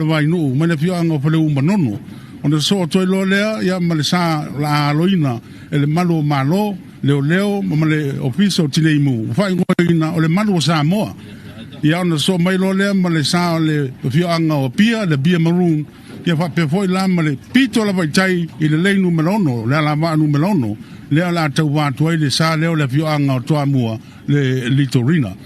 Le Vainuu mai le afioaga o Faleu-Manono. Ona sosoo atu ai loa lea ia ma le sa o le a aloina e le Malu o Malo, Leoleo ma le Ofisa o Tinei Mu, ua faaigoaina o le Malu o Samoa. Ia ona sosoo mai loa lea ma le sa o le afioaga o Apia, le Apia Maroon, ia faapea foi la ma le pito lava i tai i le lei numera 6, le alavaa numera 6, lea o le a tauva atu ai le sa lea o le afioaga o Toamua, le Litorina.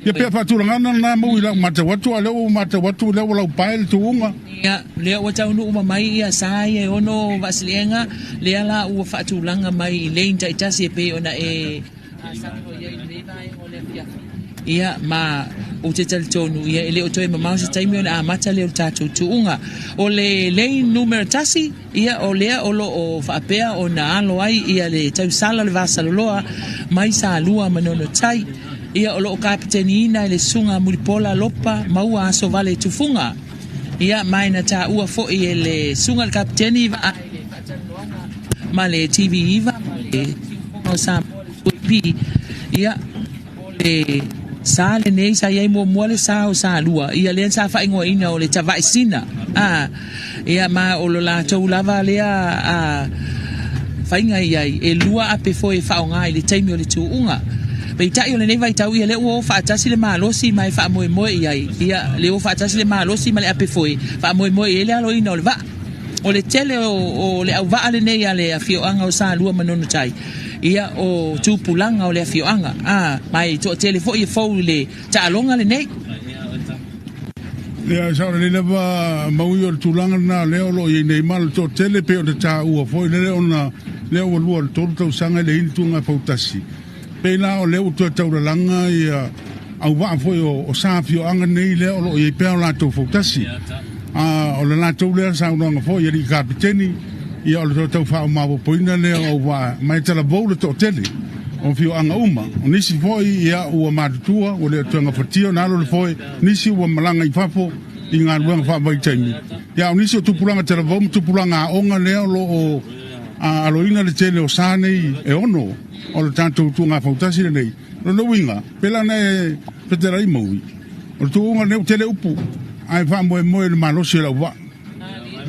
Ia pei o faatulagana lena mau i lau matau atu, a o lea ua ou matau atu o lea ua laupae le tuuga. Ia, lea ua taunuu uma mai ia sa ia e ono vaasiliega, lea la ua faatulaga mai i lane taitasi e pei ona e saunoa i ai i lenei vaega o le afiafi. Ia, ma ou te talitonu, ia, e le o toe mamao se taimi ona amata lea o le tatou tuuga. O le lane numera 1, Ia, o lea o lo o faapea ona alo ai ia le tausala o le Vasaloloa mai Salua ma Nonotai. Ia, o lo o kapeteniina e le Susuga a Mulipola Lopa Maua Asovale Tufuga. Ia, ma e na taua foi e le Susuga i le Kapeteni vaa i le faatalanoaga ma le TV9 ma le Siufofoga o Samoa le 2AP. Ia, o le sa lenei sa i ai muamua le sa o Salua, ia lea sa faaigoaina o le Tavaesina, a, ia ma o lo latou lava lea a, faiga i ai, e lua ape foe e faaaoga i le taimi o le tuuga. Peitai o lenei vaitau, ia lea ua o faatasi le malosi ma e faamoemoe i ai, ia le o faatasi le malosi ma le ape foe, faamoemoe i ai le aloina o le vaa. O le tele o le auvaa lenei a le afioaga o Salua ma Nonotai, Ia, o tupulaga o le afioaga, a, ma e toatele foi e fou i le taaloga lenei. Ia, e sao lelei lava Maui o le tulaga lena lea o lo o i ai nei ma le toatele pei ona taua foi lele ona lea ua lua le tolu tausaga e leai ni tuuga fautasi. Pei la o lea ua toe taulalaga ia auvaa foi o sa afioaga nei lea o lo o i ai pea o latou fautasi. A o le latou lea saunoaga foi i alii kapeteni, ia o le toe tau faaomaopopoina lea o auvaa ma e talavou le toatele o afioaga uma. O nisi foi ia ua matutua ua le o toe gafatia ona alo le foe, nisi ua malaga i fafo i galuega faavaitaimi. Ia a o nisi o tupulaga talavou ma tupulaga aoga lea o lo o aloina le tele o sa nei e ono o le tatou tuuga fautasi lenei. O lona uiga, pei la ona e fetalai Maui, o le tuuga lenei ua tele upu, ae faamoemoe i le malosi o le auvaa.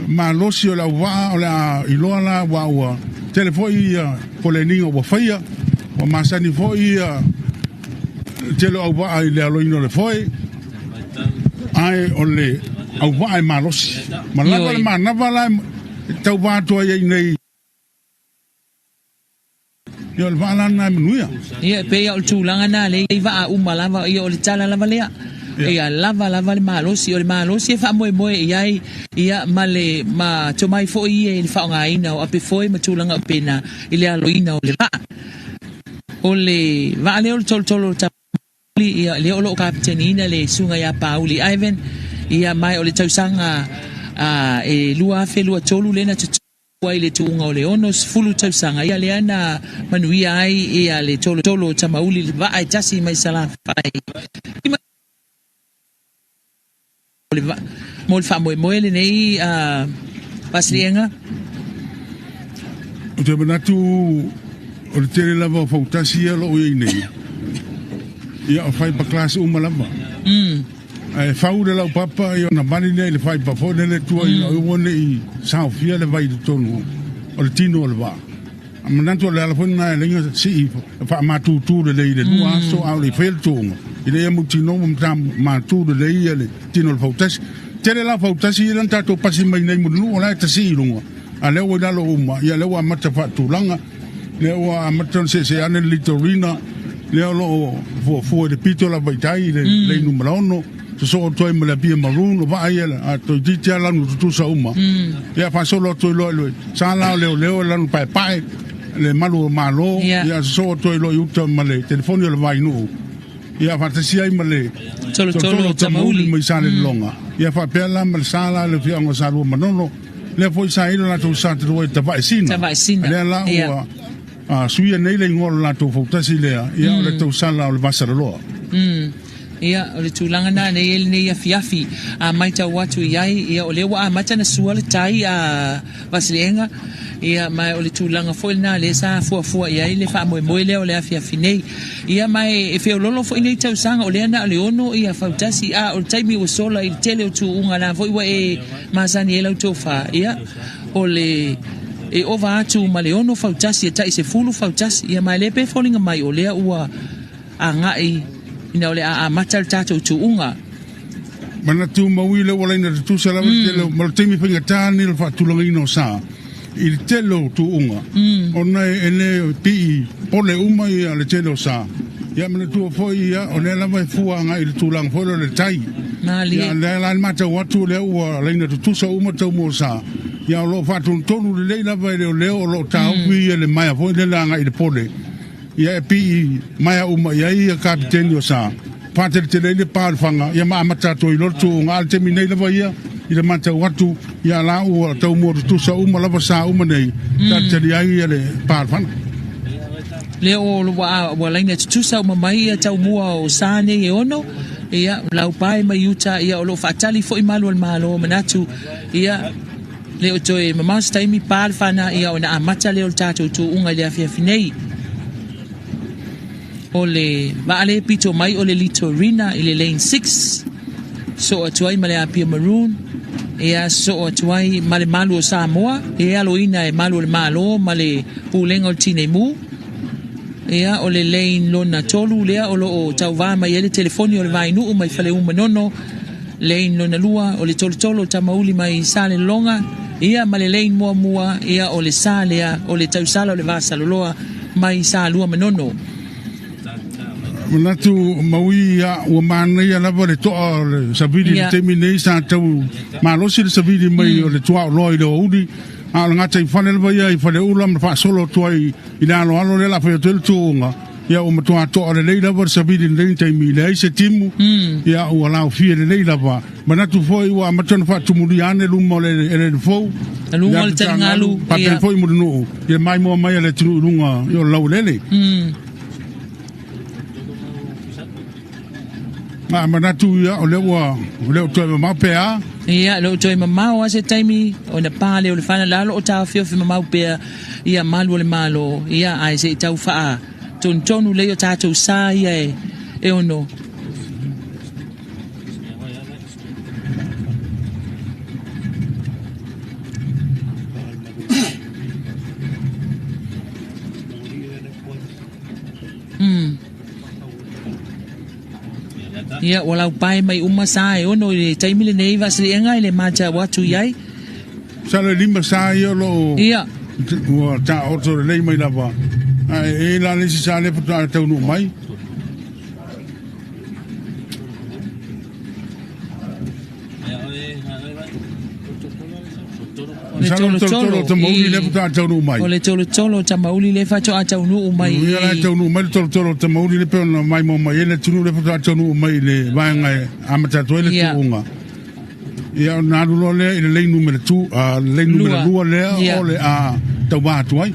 Malosi o le auvaa o le a iloa la aua ua tele foi ia koleniga ua faia, ua masani foi ia le tele o auvaa i le aloina o le foe, ae o le auvaa e malosi. Ma lava le manava la e tauva atu ai ai nei. Ia o le vaa la lena e manuia. Ia e pei lava o le tulaga lena lea i vaa uma lava, ia o le tala lava lea. Ia lava lava le malosi, o le malosi e faamoemoe i ai, ia ma le ma tomai foi ia i le faaaogaina o ape foe ma tulaga faapena i le aloina o le vaa. O le vaa lea o le tolotolo o le Tauli, ia lea o lo o kapeteniina le Susuga ia Pauli Ivan, ia ma o le tausaga e 2023 lea na Ua i le tuuga o le 60 tausaga ia lea na manuia ai ia le tolotolo o Tamauli le vaa e tasi mai Salafai. Mo le faamoemoe lenei faasiliega. Ou te manatu o le tele lava o fautasi ia o lo o i ai nei, ia o fiberglass uma lava. Ae fau le laupapa ia ona vali lea i le faipa foi lele tua ina aua ne i saofia le vai i totonu o le tino o le vaa. A manatu o le ala foi lena e ala ai ona sii faamatutu lelei i le lua aso a o le i faia le tuuga ina ia mautinoa ua matu lelei ia le tino o le fautasi. Tele la fautasi ia lea na tatou pasi mai nei Mulinuu o la e tasii i luga a lea ua i lalo uma ia lea ua amata faatulaga. Lea ua amata ona seesee ane le Litorina, lea o lo o fuafua i le pito lava i tai i le lane numera 6, sosoo atu ai ma le Apia Maroon, o vaa ia a toeitiiti lava lanu tutusa uma. Ia faasolo atu ai loa i le sa la o leoleo e lanu paepae, le malu o Malo, ia sosoo atu ai loa i uta ma le telefoni o le Vainuu, ia faatasi ai ma le Tolotolo o Tamauli mai Salelologa, ia faapea la ma le sa la i le afioaga o Salua Manono. Lea foi sa i ai lo latou sa talu ai Tavaesina. Tavaesina. Lea la ua suia nei le igoa o lo latou fautasi lea, ia o le tausala o le Vasaloloa. Ia, o le tulaga lena nei e lenei afiafi a matau atu i ai, ia o lea ua amata ona sua le tai a Vasiliega, ia ma o le tulaga foi lena lea sa fuafua i ai le faamoemoe lea o le afiafi nei. Ia ma e feololo foi nei tausaga, o lea na o le 6 ia fautasi, a o le taimi ua sola i le tele o tuuga la foi ua e masani ai lau tofa, ia o le e ova atu ma le 6 fautasi e tai 10 fautasi, ia ma e le pe foliga mai o lea ua agai ina o le a amata le tatou tuuga. Manatu maui le ua laina tutusa lava le tele ma le taimi faigata lenei o le faatulagaina o sa i le tele o tuuga ona e le pii pole uma ia le tele o sa. Ia manatua foi ia o lea lava e fua agai i le tulaga foi lea o le tai. Malie. Ia lea la le matau atu o lea ua laina tutusa uma taumua o sa. Ia o lo o faatonutonu lelei lava e leoleo o lo o taofi ia le maea foi lele agai i le pole. Ia e pii maea uma i ai ia kapiteni o sa faateletele ai le pa o le faga, ia ma amata atu ai loa le tuuga. A o le taimi nei lava ia, i le matau atu, ia la ua taumua tutusa uma lava sa uma nei, talitali ai ia le pa o le faga. Lea ua ua laina tutusa uma mai ia taumua o sa nei e ono, ia laupae mai uta, ia o lo o faatali foi malu o le Malo, manatu, ia le o toe mamao se taimi pa le fana, ia ona amata lea o le tatou tuuga i le afiafi nei. O le vaa le pito mai o le Litorina i le lane 6, soo atu ai ma le Apia Maroon, ia soo atu ai ma le malu o Samoa, e aloina e malu o le Malo ma le Pulega o le Tinei Mu. Ia o le lane lona 3 lea o lo o tauvā mai ai le telefoni o le Vainuu mai Faleumanono. Lane lona 2 o le Tolotolo o Tamauli mai Salelologa, ia ma le lane muamua, ia o le sa lea o le Tausala o le Vasaloloa mai Salua Manono. Manatu maui ia ua manaia lava le toa o le savili i le taimi nei sa tau malosi le savili mai o le tuaoloa i le aoauli, a o le gataifale lava ia i Faleula ma faasolo atu ai i le aloalo lea o le a fai atu ai le tuuga. Ia ua matua toa lelei lava le savili i lenei taimi, leai se timu, ia ua laofie lelei lava. Manatu foi ua amata ona faatumulia ane luma o le eleele fou, Luga o le taligalu, faapea foi Mulinuu, i le maimoa mai a le atunuu i luga o le laueleele. A manatu ia o lea ua o lea ua toe mamao pe a? Ia, lea ua toe mamao lava se taimi ona pa lea o le fana la o lo o taofiofi mamao pea ia malu o le Malo, ia ae se i tau faatonutonu lelei o tatou sa ia e ono. Ia, ua laupae mai uma sa e ono i le taimi lenei Vaasiliega i le matau atu i ai. Masalo e 5 sa ia o lo o Ia. ua taoto lelei mai lava. Ae e i ai la le isi sa lea faatoa taunuu mai. Le tolotolo o Tamauli lea faatoa taunuu mai. O le tolotolo o Tamauli lea faatoa taunuu mai. Ia la e taunuu mai le tolotolo o Tamauli lea pei ona maimoa mai ai le atunuu lea faatoa taunuu mai i le vaega e amata atu ai le tuuga. Ia ona alu loa lea i le lane numera 2, lane numera 2 lea o le a tauva atu ai.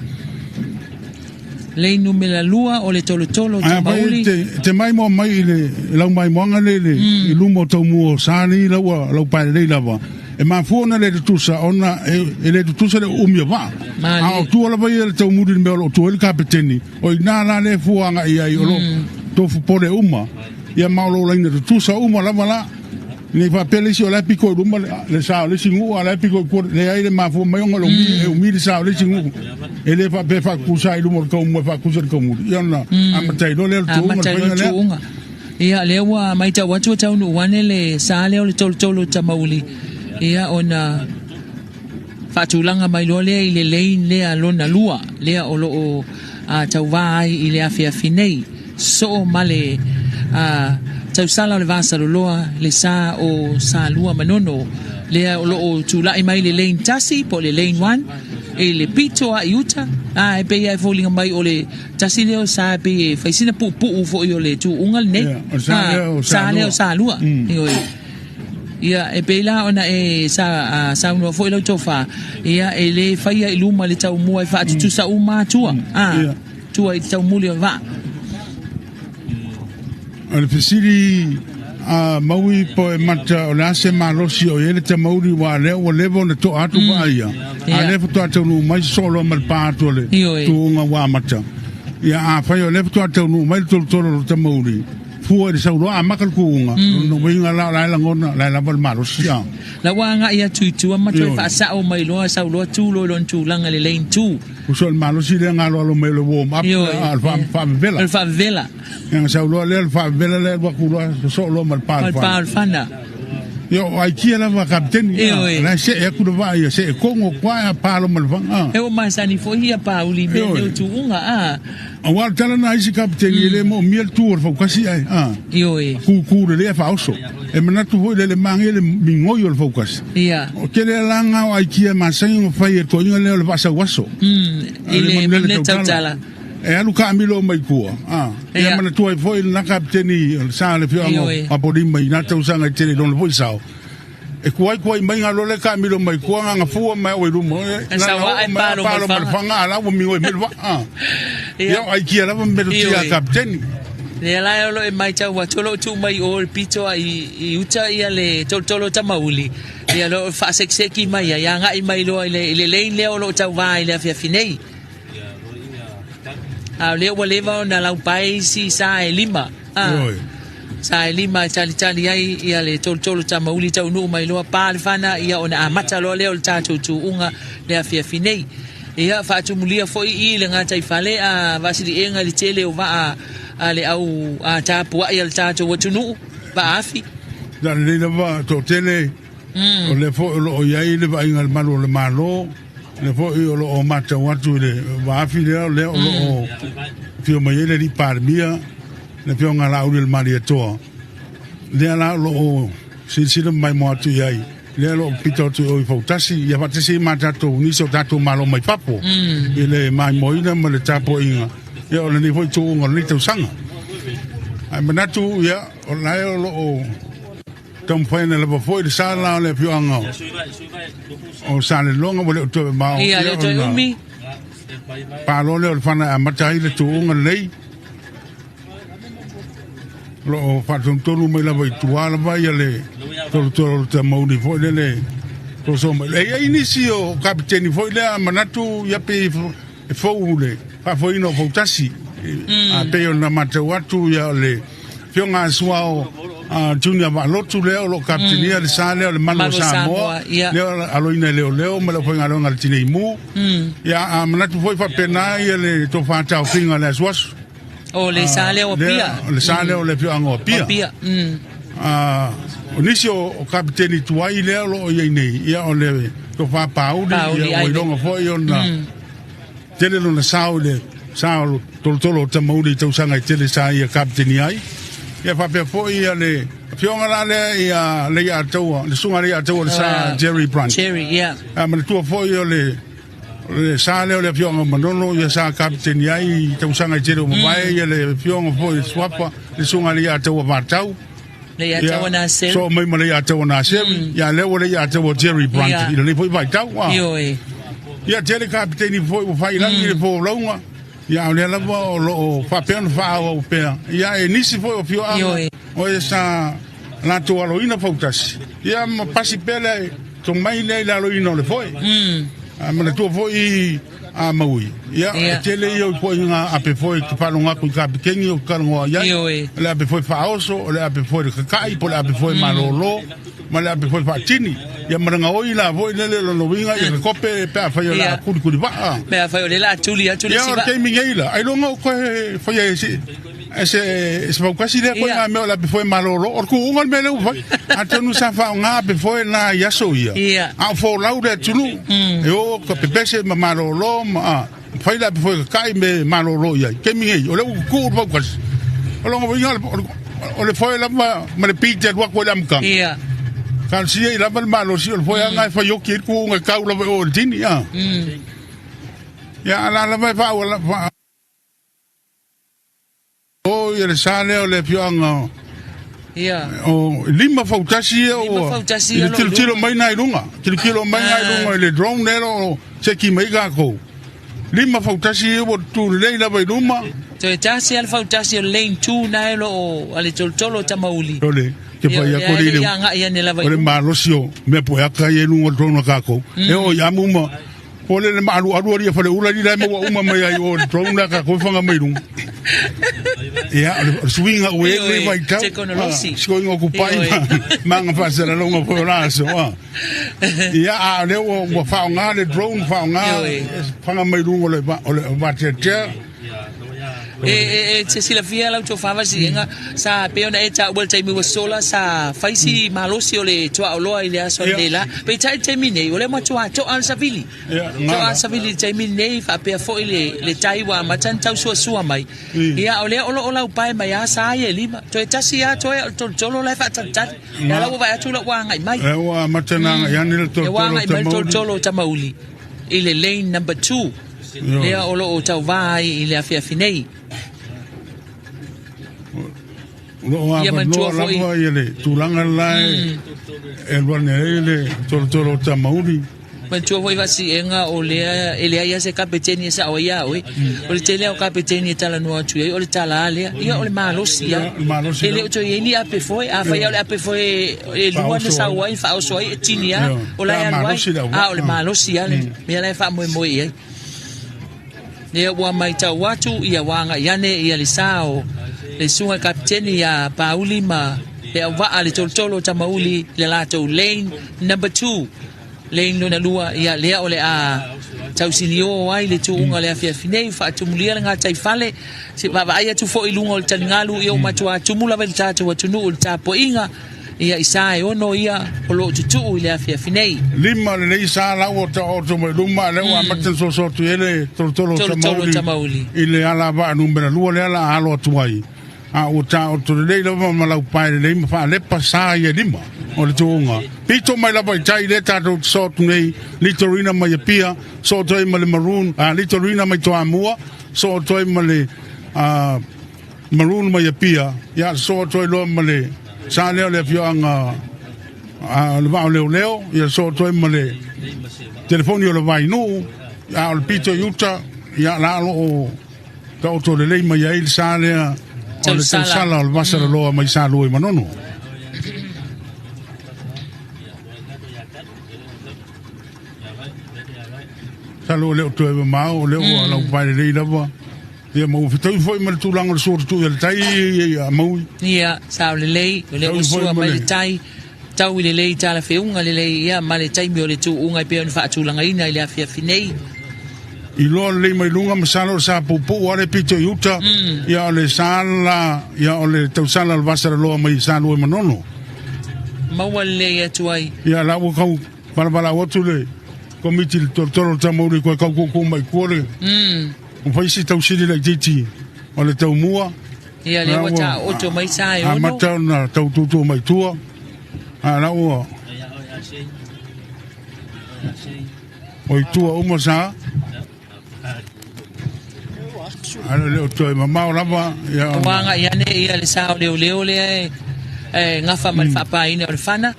Lei numera 2 o le tolotolo o Tamauli. Te, te maimoa mai i le lau maimoaga le le i luma o taumua o sa nei lau lau paelelei lava. E mafua ona le tutusa ona e le tutusa le uumi o vaa. A o tua lava ia le taumuli i le mea o lo o tua ai le kapeteni, o i ina la le fua agai i ai o lo tofu pole uma. Ia ma o lo o laina tutusa uma lava la. Nei faapea le isi o la e piko i luma le sa o le isi nuu, a o la e piko i tua, leai le mafua mai ona e umi le sa o le isi nuu. E le faapea e faatusa i luma o le taumua e faatusa i le taumuli. Ia ona amata ai loa lea o le tuuga, le faiga lea. Ia, lea ua matau atu ua taunuu ane le sa lea o le tolotolo o Tamauli, ia ona faatulaga mai loa lea i le lane lea lona lua, lea o lo o tauvā ai i le afiafi nei. Soo ma le tausala o le Vasaloloa, le sa o Salua Manono, lea o lo o tulai mai le lane tasi po o le lane one i le pito a i uta, a e pei lava e foliga mai o le tasi lea o sa e pei e fai sina puupuu foi o le tuuga lenei. O le sa lea o Salua. Sa lea o Salua. Ioe. Ia, e pei la ona e sa, saunoa foi lau tofa, ia, e le faia i luma le taumua e faatutusa uma atua. A. Tua i te taumuli o le vaa. O le fesili A maui po e mata o le a se malosi o i ai le tamauli aua o lea ua leva ona to'a atu vaa ia, a o lea faatoa taunuu mai sosoo loa ma le pa atu o le tuuga ua amata. Ia, afai o lea faatoa taunuu mai le tolotolo o le tamauli, fua i le sau loa amata le tuuga, lona uiga la o la e lagona, o la e lava le malosi. A. La ua agai atu i tua ma toe faasao mai loa, sau loa tu loa i lona tulaga i le lane two. Uso, o le malosi lea na aloalo mai o le warm up, a o le faavevela. O le faavevela. Ia na sau loa lea le faavevela lea alu atu loa sosoo loa ma le pa o le fana. Pa o le fana. Ia o aikia lava a kapiteni. O la e see atu le vaa ia see kogo atu a pa loa ma le fana. E ua masani foi ia pauli i mea nei o tuuga a. Aua o le tala lena a isi kapiteni e le moomia le tu o le faukasi ae a. Ioe. Kūkū lelei ae faaoso. E manatu foi lea i le manaia le migoi o le faukasi. Ia. O tele la na o aikia e masani ona fai e le toeaina lea o le vaasauaso. I le manulele tautala. E alu taamilo mai tua, a. Ia manatua ai foi lena kapiteni o le sa o le afioaga o Apolima i na tausaga e tele i lona foi sao. E tuai tuai mai galo le taamilo mai tua gagafua mai au i luma. E sau ae palo mai le faga a la ua migoi mai le vaa. A. Ia o aikia lava metotia a kapiteni. Lea la o lo o e matau atu o lo o tuu mai i o i le pito a i uta ia le tolotolo o Tamauli, ia o lo o faasekiseki mai ai, agai mai loa i le lane lea o lo o tauva ai i le afiafi nei. A o lea ua leva ona laupae isi sa e lima. A, sa e lima e talitali ai ia le tolotolo tamauli taunuu mai loa pa le fana ia ona amata loa lea o le tatou tuuga le afiafi nei. Ia faatumulia foi i le gataifale a Vaasiliega i le tele o vaa a le au a tapuai a le tatou atunuu, vaa afi. Na lelei lava toatele O lea foi o lo o i ai le vaaiga a le malu o le Malo, lea foi o lo o matau atu i le vaafi lea, o lea o lo o afio mai ai le Alii Palemia, le Afioga ia Laauli o le Malietoa, lea la o lo o silasila maimoa atu i ai, lea o lo o pito atu i o i Fautasi, ia faatasi ai ma tatou nisi o tatou Malo mai fafo i le maimoaina ma le tapuaiga, ia o lenei foi tuuga o lenei tausaga. Ae manatu, ia, o la e o lo o Taumafai ana lava foi le sa la o le afioaga o Saleloga ua le o toe mamao. Ia, le o toe umi. Palo lea o le fana e amata ai le tuuga lenei. O lo o faatonutonu mai lava i tua lava ia le tolotolo o le tamauli foi lele soso mai. E i ai nisi o kapiteni foi lea manatu ia pe e fou le faafoeina o Fautasi. A pei ona matau atu ia o le Afioga a Suao Junior Vaalotu lea o lo o kapitenia le sa lea o le Malu o Samoa, lea o aloina e leoleo ma le aufaigaluega a le Tinei Mu. Ia, a manatu foi faapena ia le tofa taofiga o le asuasu. O le sa lea o Apia. O le sa lea o le afioaga o Apia. Apia. O nisi o kapiteni tuai lea o lo o i ai nei, ia o le tofa Pauli, ia ua iloga foi ona tele lona sao i le sa o tolotolo o Tamauli i tausaga e tele sa ia kapiteni ai. Ia faapea foi ia le afioga la lea ia Leiataua, le susuga Leiataua le sa Jerry Brunt. Jerry, yeah. A manatua foi o le le sa lea o le afioaga o Manono ia sa kapiteni ai i tausaga e tele o mavae ia le afioga foi Suafa le susuga Leiataua Vatau. Leiataua Naseri. So mai ma Leiataua Naseri. Ia lea ua Leiataua Jerry Brunt i lenei foi vaitau. Ioe. Ia tele kapiteni foi ua faiilagi le folauga. Ia o lea lava o lo o faapea ona faaauau pea. Ia e nisi foi o afioaga o e sa latou aloina fautasi. Ia ma pasi pea le tomai lea i le aloina o le foe. A manatua foi a Maui, ia, e tele ia o ituaiga ape foe e te faalogo atu i kapiteni o te talanoa i ai. O le ape foe faaoso, o le ape foe le kaka'i, po o le ape foe malōlō, ma le ape foe faatini. Ia ma le gaoi la foi lele o lona uiga ia kokope pe afai o le a kulikuli vaa. Pe afai o le la tuli atu le isi vaa. Ia o le taimi nei la, ailoga o toe faia e se e se se faukasi lea koe ngā mea o le ape foe malōlō. O le tuuga le mea lea ua fai. Atonu sa faaaoga ape foe na i aso ia. A o folau le atunuu. E o ka pepese ma malōlō ma a fai le ape foe kaka'i me malōlō i ai. Taimi nei, o lea ua tutuu le faukasi. O lona uiga o le foe lava ma le pite alu atu ai le amataga. Talosia i lava le malosi o le foe lava e fai oki ai le tuuga e tau lava i o i le tini. Ia, a la lava e faaauala. O ia le sa lea o le afioaga o lima fautasi ia ua i le tilotilo mai na i luga, tilotilo mai na i luga i le drone lea o lo o seki mai tatou. Lima fautasi ia ua tutu lelei lava i luma. Toe tasi a le fautasi o le lane 2 na e lo o a le tolotolo o Tamauli. Ole, ke Ia, fai o aku lea le e le le i agai ane lava i o le luma. malosi o mea poeaka ia i luga o le drone a kākou. E oo i amu ma po le le maalualu ali e faleula li la e maua uma mai ai o le drone la kākou e whanga mai lunga. Ia, o le suiga ua i ai lenei Ioe, vaitau. tekonolosi. Ah, sikoiga o kupai Ioe. ma ma aga faasalalauga foi o la aso. Ah. Ia, a o lea ua ua faaaoga le drone, faaaoga Ioe. e faga mai luga o le o le vateatea. E, e, e te silafia lau tofa Vasiliega, sa pei ona e taua i le taimi ua sola, sa fai si malosi o le tuaoloa i le aso Ia. ananei la. Peitai i le taimi nei, o lea matua toa le savili. Ia, Toa ngala. le savili i le taimi nei, faapea foi le, le tai ua amata ona tausuasua mai. Ia, o lea o lo o laupae mai lava sa ia e lima. Toe tasi lava toe o le tolotolo la e faatalitali. Ia la ua vaai atu la ua agai mai. E ua amata ona agai ane le E ua tolotolo agai mai le tamauli. tolotolo o Tamauli i le lane number 2. Ioe. Lea o lo o tauvā ai i le afiafi nei. O lo o Ia manatua avanoa foi. lava ia le tulaga la e e alu ane ai le tolotolo o Tamauli. Manatua foi Vaasiega o lea e leai lava se kapeteni e sao ai ia oe. O le tele lava o kapeteni e talanoa atu i ai o le tala lea. Ia o le malosi lava. Ia, o le malosi E le lava. o toe i ai ni ape foe. Afai lava o le ape foe e lua na Faaoso ai. sau ai, faaoso ai e tini lava Ia, o la pe e a alu ai. malosi le auvaa. A o le malosi lava le mea la e faamoemoe i ai. Lea ua matau atu ia ua agai ane ia le sa o le susuga i le kapeteni ia Pauli ma le auvaa le tolotolo o Tamauli i le latou lane number 2, lane lona lua, ia lea o le a tausinio ai le tuuga o le afiafi nei, faatumulia le gataifale, se vaavaai atu foi i luga o le taligalu, ia ua matua tumu lava i le tatou atunuu i le tapuaiga. Ia i sa e ono ia o lo o tutuu i le afiafi nei. Lima lelei sa la ua taoto mai luma, lea ua amata ona soso atu i ai le tolotolo o Tolotolo Tamauli Tamauli. i le alavaa numera lua lea la alo atu ai. A ua taoto lelei lava ma laupae lelei ma faalepa sa ia lima o le tuuga. Pito mai lava i tai lea tatou te soso atu nei, Litorina mai Apia, soso atu ai ma le Maroon, Litorina mai Toamua, soso atu ai ma le Maroon mai Apia, ia soso atu ai loa ma le sa lea o le afioaga a le Vaa o Leoleo, ia soso atu ai ma le telefoni o le Vainuu, a o le pito i uta, ia la o lo o taoto lelei mai ai le sa lea o le Tausala. tausala o le Vasalaloa mai Salua i Manono. Masalo e le o toe mamao, o lea ua laupae lelei lava. Ia, ma ua fetaui foi ma le tulaga o le sua tutui a le tai ia Maui. Ia, sao lelei, o lea ua Fetaui foi sua ma mai le le tai, tau i lelei talafeuga lelei, ia, ma le taimi o le tuuga e pei ona faatulagaina i le afiafi nei. Iloa lelei mai luga, masalo o le sa puupuu lava le pito i uta, ia o le sa la, ia o le tausala o le Vasalaloa mai Salua i Manono. Maua lelei atu ai. Ia, la ua tau valavalau atu le Komiti i le tolotolo o le Tamauli koe kau koukou mai tua le Ua fai si tausili laitiiti o le taumua. Ia, lea ua taoto mai sa e ono. Amata ona tau tutu mai tua. A la ua o i tua uma sa. A le o toe mamao lava. Ia ona. Ua agai ane ia le sa o leoleo lea e gafa ma le faapaina o le fana.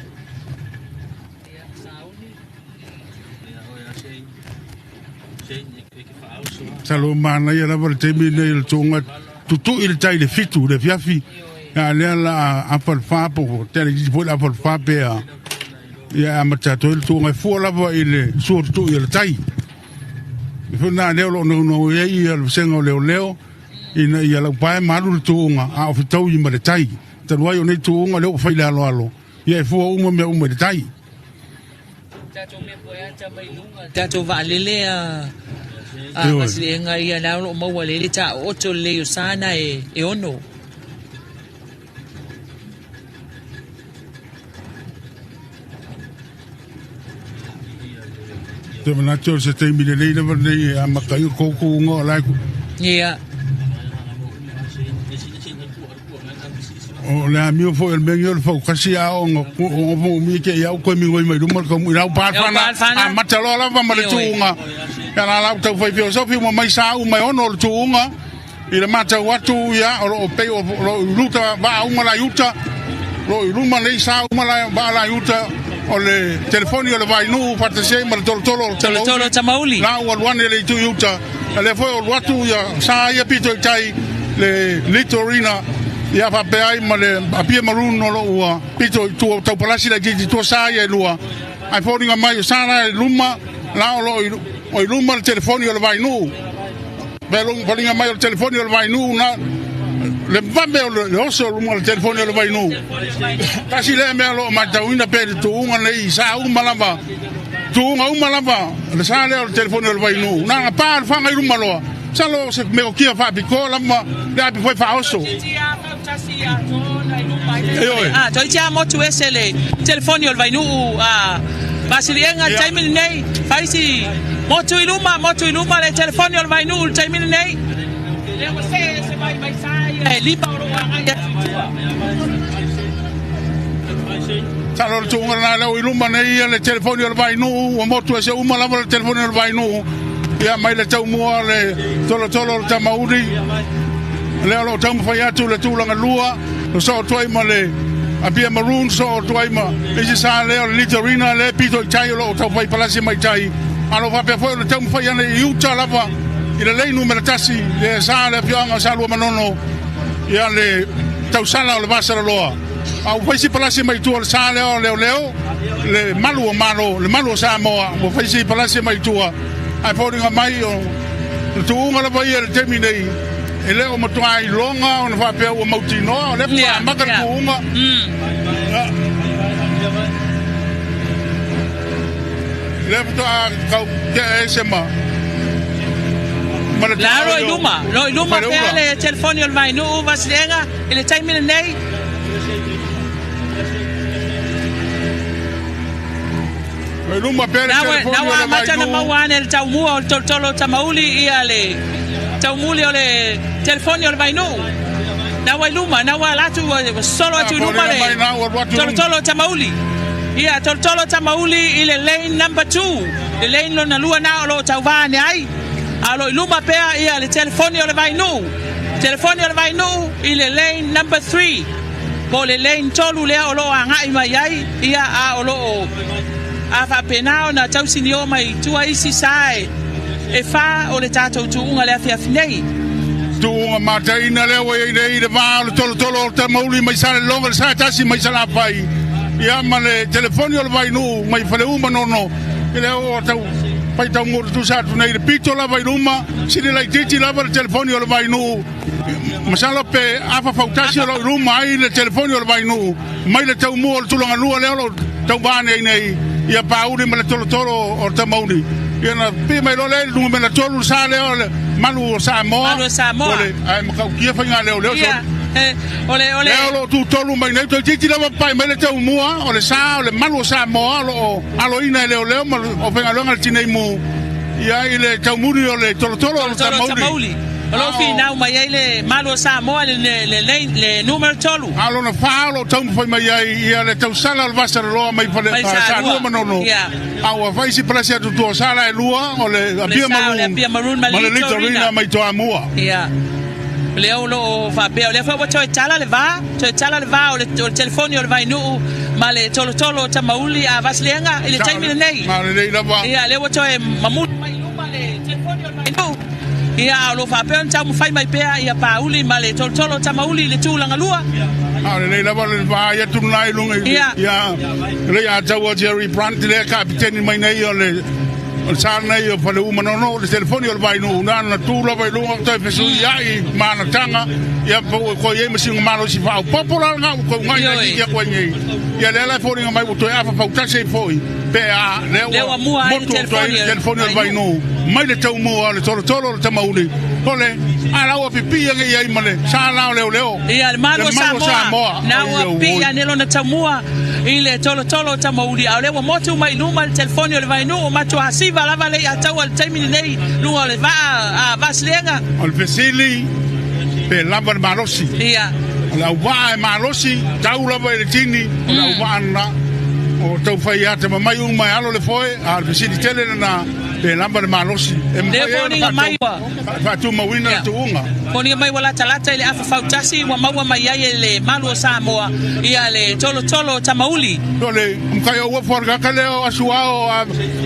Masalo manaia lava le taimi lenei o le tuuga tutui le tai i le 7 i le afiafi, a lea la a afa le fa po o tele iti foi le afa le fa pe a ia amata atu ai le tuuga e fua lava i le sua tutui o le tai. E foi na lea o lo o naunau ai ia le vasega o leoleo ina ia laupae ma alu le tuuga a o fetaui ma le tai. Talu ai o nei tuuga lea ua fai le aloalo, ia e fua uma mea uma i le tai. Tatou mea poeata mai luga, tatou vaalele a a Vasiliega ia la o lo o maua lelei le taooto lelei o sana e e ono. Te manatu o se taimi lelei lava lenei e amata ai o koukou o la e Ia. O le amio foi o le mea o le faukasi a o ngo mi ke iau koe mingoi mai luma le kaumu i lau Lau palfana palfana. a mata loa lava ma le Ioe. tuuga ia la lau tau fai filosofi uma mai sa uma e ono o le tuuga i le matau atu ia o lo o pei o lo o i luta vaa uma la i uta lo o i luma nei sa uma la vaa la i uta. o le telefoni o le Vainuu faatasi ai ma le tolotolo o le Tolotolo Tamauli. La ua alu ane le itu i uta, a lea foi ua alu atu ia sa ia pito i tai le Litorina ia faapea ai ma le Apia Maroon o lo o ua pito i tua tau palasi laitiiti i tua sa ia e lua. Ae foliga mai o sa la i luma la o lo o i luma le telefoni o le Vainuu. Foliga mai o le telefoni o le Vainuu na le vave o le oso luma o le telefoni o le Vainuu. Tasi lea mea o lo o matauina pea i le tuuga nei sa uma lava tuuga uma lava le sa lea o le telefoni o le Vainuu. Na ona pa le faga i luma loa. Masalo o se meokia faapitoa lava le api foi faaoso. Ioe. Ah, toeitiiti lava motu ese le telefoni o le Vainuu a Vasiliega i le taimi lenei. Fai si motu i luma, motu i luma le telefoni o le Vainuu i le taimi lenei. Lea ua see ese mai mai sa ia e lima o lo o agai atu i tua. Masalo o le tuuga lena lea ua i luma nei ia le telefoni o le Vainuu, ua motu ese uma lava le telefoni o le Vainuu. Ia mai le taumua le tolotolo o le Tamauli. Lea o lo o taumafai atu le tulaga lua, o soo atu ai ma le Apia Maroon, soo atu ai ma isi sa lea o le Litorina, lea e pito i tai o lo o taufai palasi mai tai. A o lo o faapea foi ona taumafai ana i uta lava i le lei numera 1, le sa le afioaga o Saluamanono, ia le tausala o le Vasalaloa. A ua fai si palasi mai tua o le sa lea o Leoleo, le malu o Malo, le malu o Samoa, ua fai si palasi mai tua, ae foliga mai o le tuuga lava ia i le taimi nei, e le o matua iloga ona faapea ua mautinoa, o lea faatoa amata le tuuga. Lea faatoa tau tea ese ma ma le La ro i luma, ro i luma pea le telefoni o le Vainuu Vasiliega i le taimi lenei. I luma pea le telefoni o le Vainuu. Na ua amata ona maua ane le taumua o le tolotolo o Tamauli ia le taumuli o le telefoni o le Vainuu. Na ua i luma, na ua ala atu ua sosolo atu i luma le tolotolo o Tamauli. Ia tolotolo o Tamauli i le lane number 2, le lane lona lua na o lo o tauva ane ai. A o lo o i luma pea ia le telefoni o le Vainuu. Telefoni o le Vainuu i le lane number 3. Po o le lane 3 lea o lo o agai mai ai, ia, a o lo o a faapena ona tausinio mai tua isi sa e fa o le tatou tuuga i le afiafi nei. Tuuga mataina lea ua i ai nei i le va o le tolotolo o Tamauli mai Salelologa, le sa tasi mai Salafai, ia ma le telefoni o le Vainuu mai Faleu Manono, i lea ua tau faitau tutusa atu nei i le pito lava i luma, sili laitiiti lava le telefoni o le Vainuu. Masalo pe afa fautasi o lo o i luma ai le telefoni o le Vainuu mai le taumua o le tulaga lua lea o lo o tauva nei nei ia Pauli ma le tolotolo o Tamauli. Ia na pii mai loa lea i le numera 3 le sa lea o le malu o Samoa. Malu o Samoa. O le, ae matautia faiga leo leo. Ia, o le, o le. Lea o lo o tutolu mai nei, toeitiiti lava pae mai le taumua o le sa o le malu o Samoa o lo o aloina e leoleo ma o faigaluega le tinei mu ia i le taumuli o le tolotolo o le Tamauli. O lo o finau mai ai le malu o Samoa le, le, le, le, le numera 3. A lona fa o lo o taumafai mai ai ia le tausala o le Vasaloloa mai fale mai Salua Manono. Yeah. A ua fai si palasi atu tua sala e lua o le Apia Maroon, Apia Maroon ma le Litorina mai Toamua. Yeah. Lea o lo o faapea, o lea foi ua toe tala le va, toe tala le va o le, o le telefoni o le Vainuu ma le tolotolo o Tamauli a Vasiliega i le taimi lenei. Ma lelei lava. Ia, lea ua toe mamuli mai i luma le telefoni o le Vainuu. Ia, a o lo o faapea ona taumafai mai pea ia Pauli ma le tolotolo o Tamauli i le tulaga lua. A o lelei lava le vaai atu lena i luga i Ia. ia lei a taua Jerry Brandt lea kapiteni mai nei o le o le sa nei o Faleu Manono, le telefoni o le Vainuu na na tu lava i luga toe fesuiai ma ana taga ia po ua koe i ai ma sina malosi faaopoopo la lena ua koe ugai Ioe. ia koe nei. Ia lea la e foliga mai ua toe afa fautasi ai foi pe a lea Lea ua mua ai le motu atu ai le telefoni telefoni o le Vainuu. Vainuu mai le taumua o le tolotolo o le Tamauli o le a la ua pipii ane i ai ma le sa la o leoleo. Ia, le malu Le o malu o Samoa, Samoa. na ua Oi, pii oi. ane lona taumua i le tolotolo o Tamauli, a o lea ua motu mai i luma le telefoni o le Vainuu, matua siva lava le iataua i le taimi lenei, luga o le vaa a Vasiliega. O le fesili, pe lava le malosi. Ia. O le auvaa e malosi, tau lava i le tini, o le auvaa lena. O tau fai atamamai uma e alo le foe, a o le fesili tele lena. Pe lava le malosi e Lea mafai ai ona foliga mai ua faatumauina le Ia. tuuga. Foliga mai ua latalata i le afa fautasi ua maua mai ai e le malu o Samoa ia le tolotolo o Tamauli. O le matai o uafu o le tagata lea o Asuao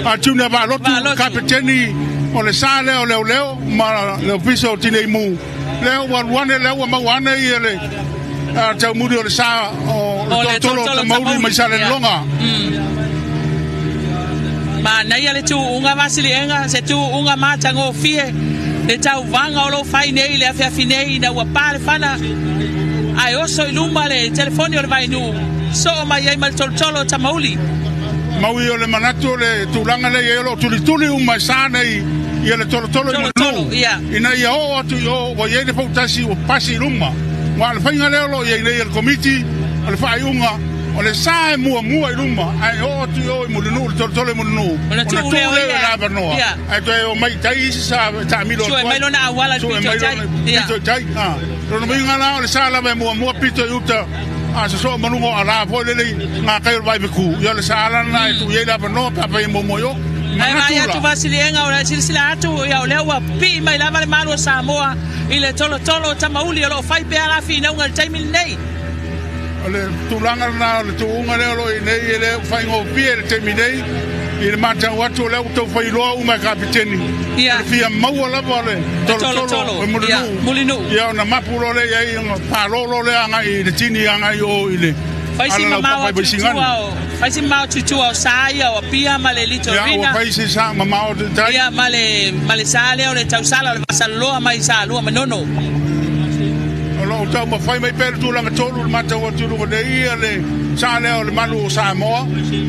a Junior Vaalotu, Vaalotu. kapeteni o le sa lea o Leoleo ma le Ofisa o Tinei Mu. Lea ua alu ane, lea ua maua ane ia le taumuli o le sa o le tolotolo o Tamauli mai Salelologa. Manaia le tuuga Vasiliega, se tuuga matagofie, le tauvaga o lo o fai nei i le afiafi nei ina ua pa le fana ae oso i luma le telefoni o le Vainuu, soo mai ai ma le tolotolo o Tamauli. Maui o le manatu o le tulaga lea i ai o lo o tulituli uma e sa nei ia le tolotolo i Tolotolo, Mulinuu ia. ina ia oo atu i o ua i ai le fautasi ua pasi i luma. Aua o le faiga lea o lo o i ai nei e le Komiti o le faaiuga o le sa e muamua i luma ae oo atu i o i Mulinuu le tolotolo i Mulinuu Ona ona tuu tuu lea o lea o le ia, avanoa ia. ae toe omai i tai isi sa e taamilo Sue atu mai ai. lona auala i le Sue pito mai i tai, lona ia. pito i tai. A. Lona uiga la o le sa lava e muamua pito i uta a sosoo ma luga o alā foi lele i ngā kai o le Vaivekū, ia o le sa la lena e tuu i ai le avanoa pe afai e muamua i o. Ae Manatu vaai la. atu Vasiliega o le silasila atu ia o lea ua pii mai lava le malu o Samoa i le tolotolo o Tamauli o lo o fai pea la finauga i le taimi lenei. O le tulaga lena o le tuuga lea o lo o i nei e le o faigofie i le taimi nei i le matau atu o lea ua tau failoa uma e Kapeteni o Ia. le fia maua lava o le Le tolotolo tolotolo, o ia, Mulinuu Mulinuu. ia ona mapu loa lea i ai ona palolo lea agai i le tini agai i o i le Fai si mamao alalaupapa i atu i Vaisigano. tua o, fai si mamao atu i tua o sa ia o Apia ma le Ia ua Litorina. fai si sa mamao atu i tai. Ia, ma le sa lea o le tausala o le Vasaloloa mai Salua Manono. O lo o taumafai mai pea le tulaga tonu i le matau atu i luga nei ia le sa lea o le malu o Samoa,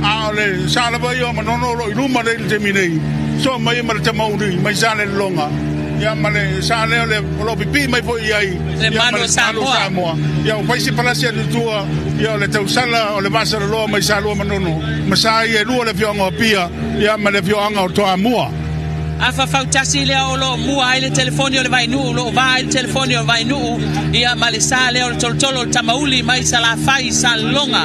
a o le sa lava ia o Manono o lo o i luma nei i le taimi nei, soo mai ai ma le Tamauli mai Salelologa, ia ma le sa lea o le o lo o pipii mai foi i ai Le ia ma malu le o malu o Samoa. Samoa. Ia ua fai se palasi atu i tua ia o le tausala o le Vasaloloa mai Salua Manono ma sa ia e lua le afioaga o Apia ia ma le afioaga o Toamua. Afa fautasi lea o lo o mua ai le telefoni o le Vainuu, o lo o va ai le telefoni o le Vainuu, ia ma le sa lea o le tolotolo o le Tamauli mai Salafai i Salelologa.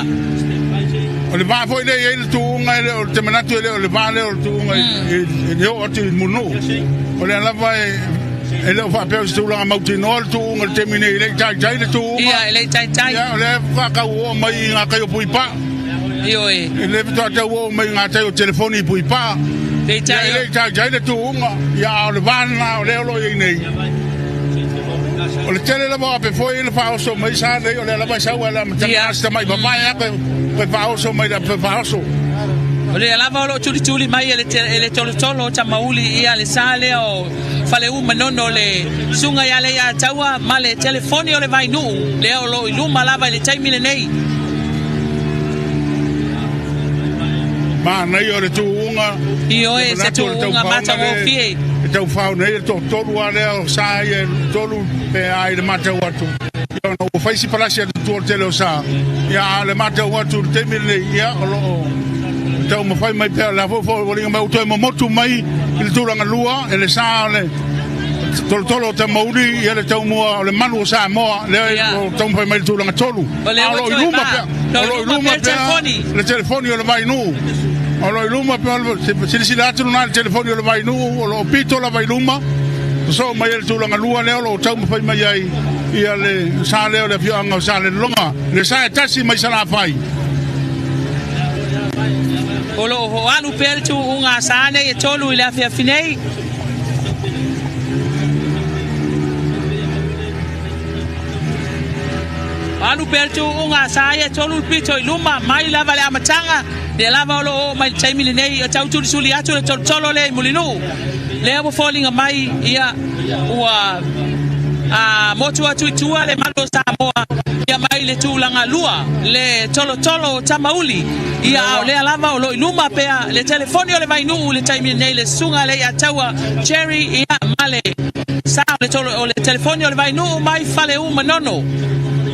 O le va foi lea e i ai le tuuga e le o te manatu e le o le va lea o le tuuga i le oo atu i Mulinuu. O lea lava e le o faapea o se tulaga mautinoa le tuuga i le taimi nei, e le i taitai le tuuga. Ia, e le i taitai. Ia, o lea faatoa tau oo mai i gatai o Puipaa. Ioe. E le faatoa tau oo mai i gatai o telefoni i Puipaa. Peitai Ia, e le i taitai le tuuga, ia, a o le va lena o lea o lo o i ai nei. O le tele lava o ape foi le faaoso mai sa nei, o lea lava e sau ai le amataga Ia. a si tamai vavae ake toe faaoso mai le ape faaoso. O lea lava o lo o tulituli mai e le, e le tolotolo o Tamauli ia le sa lea o Faleu Manono le susuga ia Leiataua ma le telefoni o le Vainuu lea o lo o i luma lava i le taimi lenei. Manaia o le tuuga. Ioe, se tuuga matagofie. E tau fao nei le toatolu lava lea o sa ia e tolu pe a i le matau atu. Ia ona ua fai si palasi atu tua o le tele o sa. Ia a o le matau atu i le taimi lenei, ia o lo o taumafai mai pea o le a foi foliga mai ua toe momotu mai i le tulaga lua e le sa o le tolotolo o Tamauli ia le taumua o le malu o Samoa lea Ia. o taumafai mai i le tulaga tolu. O lea A o ua lo o i toe luma va. pea, Lo o lo o i i luma luma pea le pea telefoni. le telefoni o le Vainuu. O lo o i luma pea silasila atu lena i le telefoni o le Vainuu o lo o pito lava i luma. Sosoo mai ai le tulaga lua lea o lo o taumafai mai ai ia le sa lea o le afioaga o Salelologa, le sa e tasi mai Salafai. O lo o hoalu pea le tuuga a sa nei e tolu i le afiafi nei. Alu pea le tuuga a sa ia e tolu le pito i luma mai lava le amataga, lea lava o lo o oo mai le taimi lenei o tau tulisuli atu le tolotolo lea i Mulinuu. Lea ua foliga mai ia ua a motu atu i tua le malu o Samoa ia mai le tulaga lua le tolotolo o Tamauli ia a o lea lava o lo o i luma pea le telefoni o le Vainuu i le taimi lenei le susuga a Leiataua Jerry ia ma le sa o le tolo o le telefoni o le Vainuu mai Faleu Manono.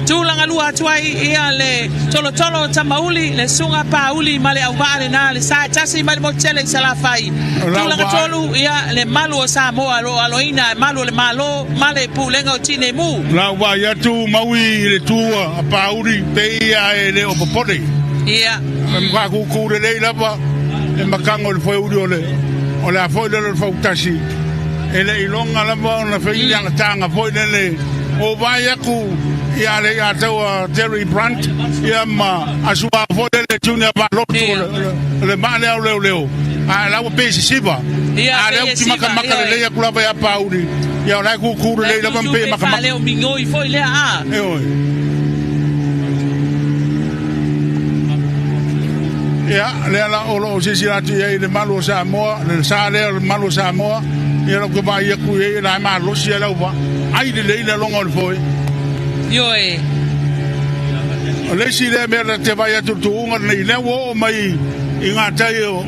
Tulaga lua atu ai ia le tolotolo o Tamauli, le susuga Pauli ma le auvaa lena le sa e tasi mai le motu tele i Salafai. Tulaga tolu ia le malu o Samoa o lo o aloina e malu o le Malo ma le Pulega o Tineimu. Lau vaai atu Maui i le tu a Pauli pei ia e le o popole. Ia. E makakuku lelei lava e makaga o le foeuli o le O le a foi lele o le fautasi, e le iloga lava ona fai le agataga foi lele o vaai atu ia le ia taua Terry Brunt ia ma asua foi lele Junior Valotu o le maa lea o leoleo a la ua pei sisiva Ia, a lea pei e uti siva, makamaka ia, lelei atu lava ia Pauli ia o la e kukū lelei lava ma pei e makamaka. Leo migoi foi lea a. E oe. Ia, lea la o loo silasila atu i ai i le malu o Samoa, le sa lea o le malu o Samoa, ia lau ke vaai atu i ai, la e malosi ai lau vaa. Ai lelei le aloga o le foe. Ioe. O le isi lea mea na te vaai atu i le tuuga lenei, lea ua oo mai i gatai o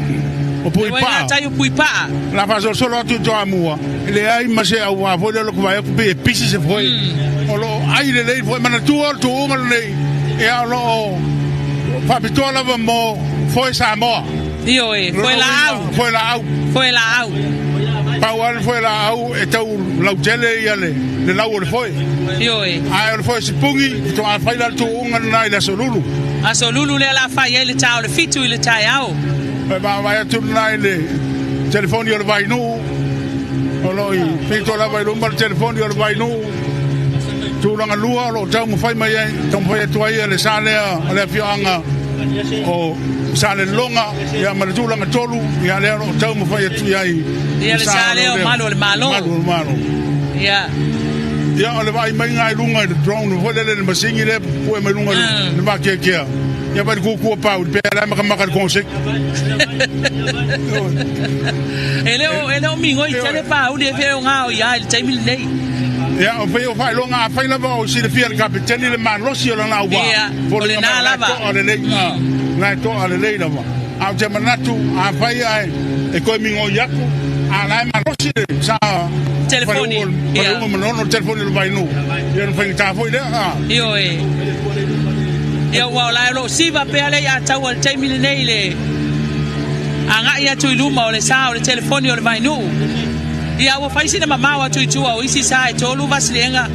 Ua i Puipaa. gatai o Puipaa. La faasolosolo atu i Toamua, e leai ma se auā foi lea o le vaai atu pei e pisi se foe. O lo o ai lelei le foe. Manatua o le tuuga lenei, ia o lo o faapitoa lava mo foe Samoa. Ioe, foe laau. Foe laau. Foe laau. Pau lava le foe laau e tau lautele ia le lau o le foe. Ioe. Ae o le foe sipugi, faatoa fai la le tuuga lena i le aso Lulu. Aso Lulu lea la fai ai le ta o le 7 i le taeao. E vaavaai atu lena i le telefoni o le Vainuu, o lo o i pito lava i luma le telefoni o le Vainuu. Tulaga lua o lo o taumafai mai ai, taumafai atu ai le sa lea o le afioaga o Salelologa, ia ma le tulaga tolu, ia lea o lo o taumafai atu i ai Ia le sa lea o Malu o le Malo. Malu o le Malo. Ia. Ia o le vaai mai i luga i le drone foi lele le masini lea pue mai luga i le vakeakea. Ia vai le kukua pau pe la makamaka le konseki. E le o e le o migoi tele pauli e fe o ngā o ia i le taimi lenei. Ia o fai o faailoga a fai lava o silafia le kapeteni le malosi o lana auvaa. Ia, o lena lava. Toa lelei. Na e toa lelei lava. A o te manatu a fai ae e koe migoi atu a la e malosi le sa Telefoni. Ia. Manono telefoni le Vainuu. Ia na faigata foi lea. Ioe. Ia ua o la e o lo o siva pea le ia taua i le taimi lenei le agai atu i luma o le sa o le telefoni o le Vainuu. Ia ua fai sina mamao atu i tua o isi sa e tolu vasiliega.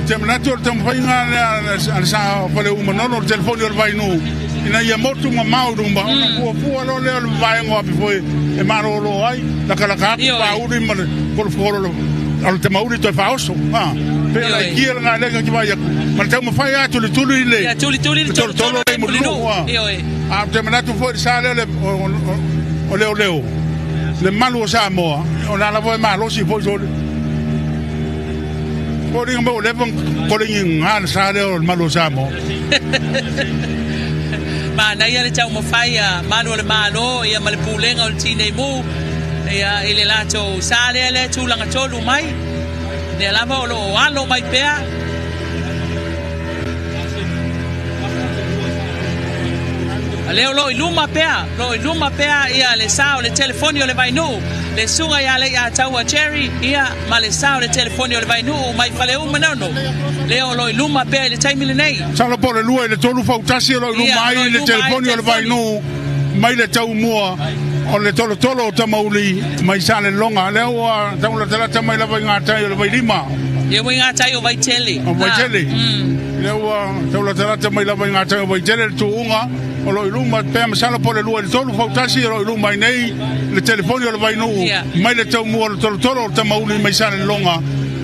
Te manatu o le taumafaiga lea a le sa o Faleu Manono o le telefoni o le Vainuu ina ia motu mamao i luma ona fuafua loa lea o le vaega o api foi e malolo ai lakalaka atu pauli ma le kolofolo o le tamauli toe faaoso pe o la ikia lena lea ki vai atu ma le taumafai atu le tuli le Ia tulituli le tolotolo le Mulinuu. Ioe. A te manatu foi le sa lea o leoleo le malu o Samoa o la lava e malosi foi sole foliga mai ua leva ona kolegi gā le sa lea o le malu o Samoa. Manaia le taumafai a Malu o le Malo ia ma le Pulega o le Tinei Mu ia i le latou sa lea lea e tulaga tolu mai lea lava o lo o alo mai pea. A lea o lo o i luma pea, lo o i luma pea ia le sa o le telefoni o le Vainuu, le susuga ia Leiataua Jerry ia ma le sa o le telefoni o le Vainuu mai Faleu Manono, lea o lo o i luma pea i le taimi lenei. Masalo po o le 2 i le 3 fautasi o lo o i luma ai le telefoni o le Vainuu mai le taumua o le tolotolo o Tamauli mai Salelologa. Lea ua taulatalata mai lava i gatai o le Vailima. Ia ua i gatai o Vaitele. O Vaitele. Lea ua taulatalata mai lava i gatai o Vaitele le tuuga o lo o i luma pea masalo po o le 2 i le 3 fautasi o lo o i luma ai nei le telefoni o le Vainuu mai le taumua o le tolotolo o Tamauli mai Salelologa.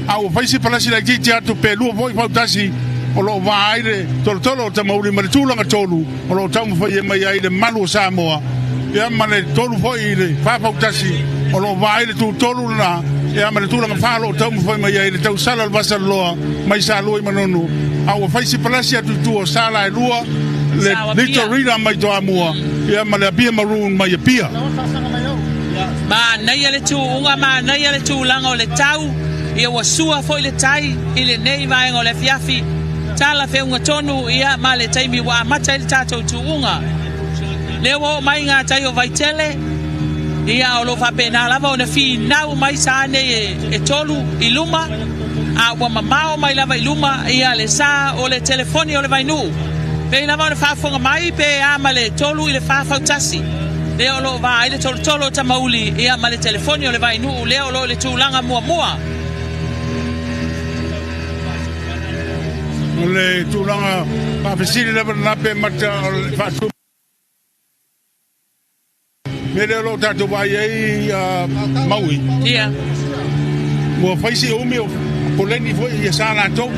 A ua fai se palasi laitiiti atu pe 2 foi fautasi o lo o va ai le tolotolo o Tamauli ma le tulaga tolu o lo o taumafai mai ai le malu o Samoa, ia ma le tolu foi i le fa fautasi o lo o va ai le tutolu lena, ia ma le tulaga fa o lo o taumafai mai ai le tausala o le Vasaloloa mai Salua i Manono. A ua fai se palasi atu i tua o Sala e lua, le Little Rita mai Toamua, ia ma le Apia Maroon mai Apia. Manaia le tuuga, manaia le tulaga o le tau, ia ua sua foi le tai i lenei vaega o le afiafi. Tala feuga tonu ia ma le taimi ua amata ai le tatou tuuga. Lea ua oo mai ngā tai o Vaitele, ia o lo o faapena lava ona finau mai sa nei e, e tolu i luma, a ua mamao mai lava i luma ia le sa o le telefoni o le Vainuu. Pei lava ona faafofoga mai pe a ma le tolu i le fa fautasi. Lea o lo o va ai le tolotolo o Tamauli ia ma le telefoni o le Vainuu lea o lo o i le tulaga muamua. O le tulaga faafesili lava lena pe mata o le faatu Mea lea o lo o tatou vaai ai Maui. Ia. Ua fai si umi o koleni foi ia sa latou.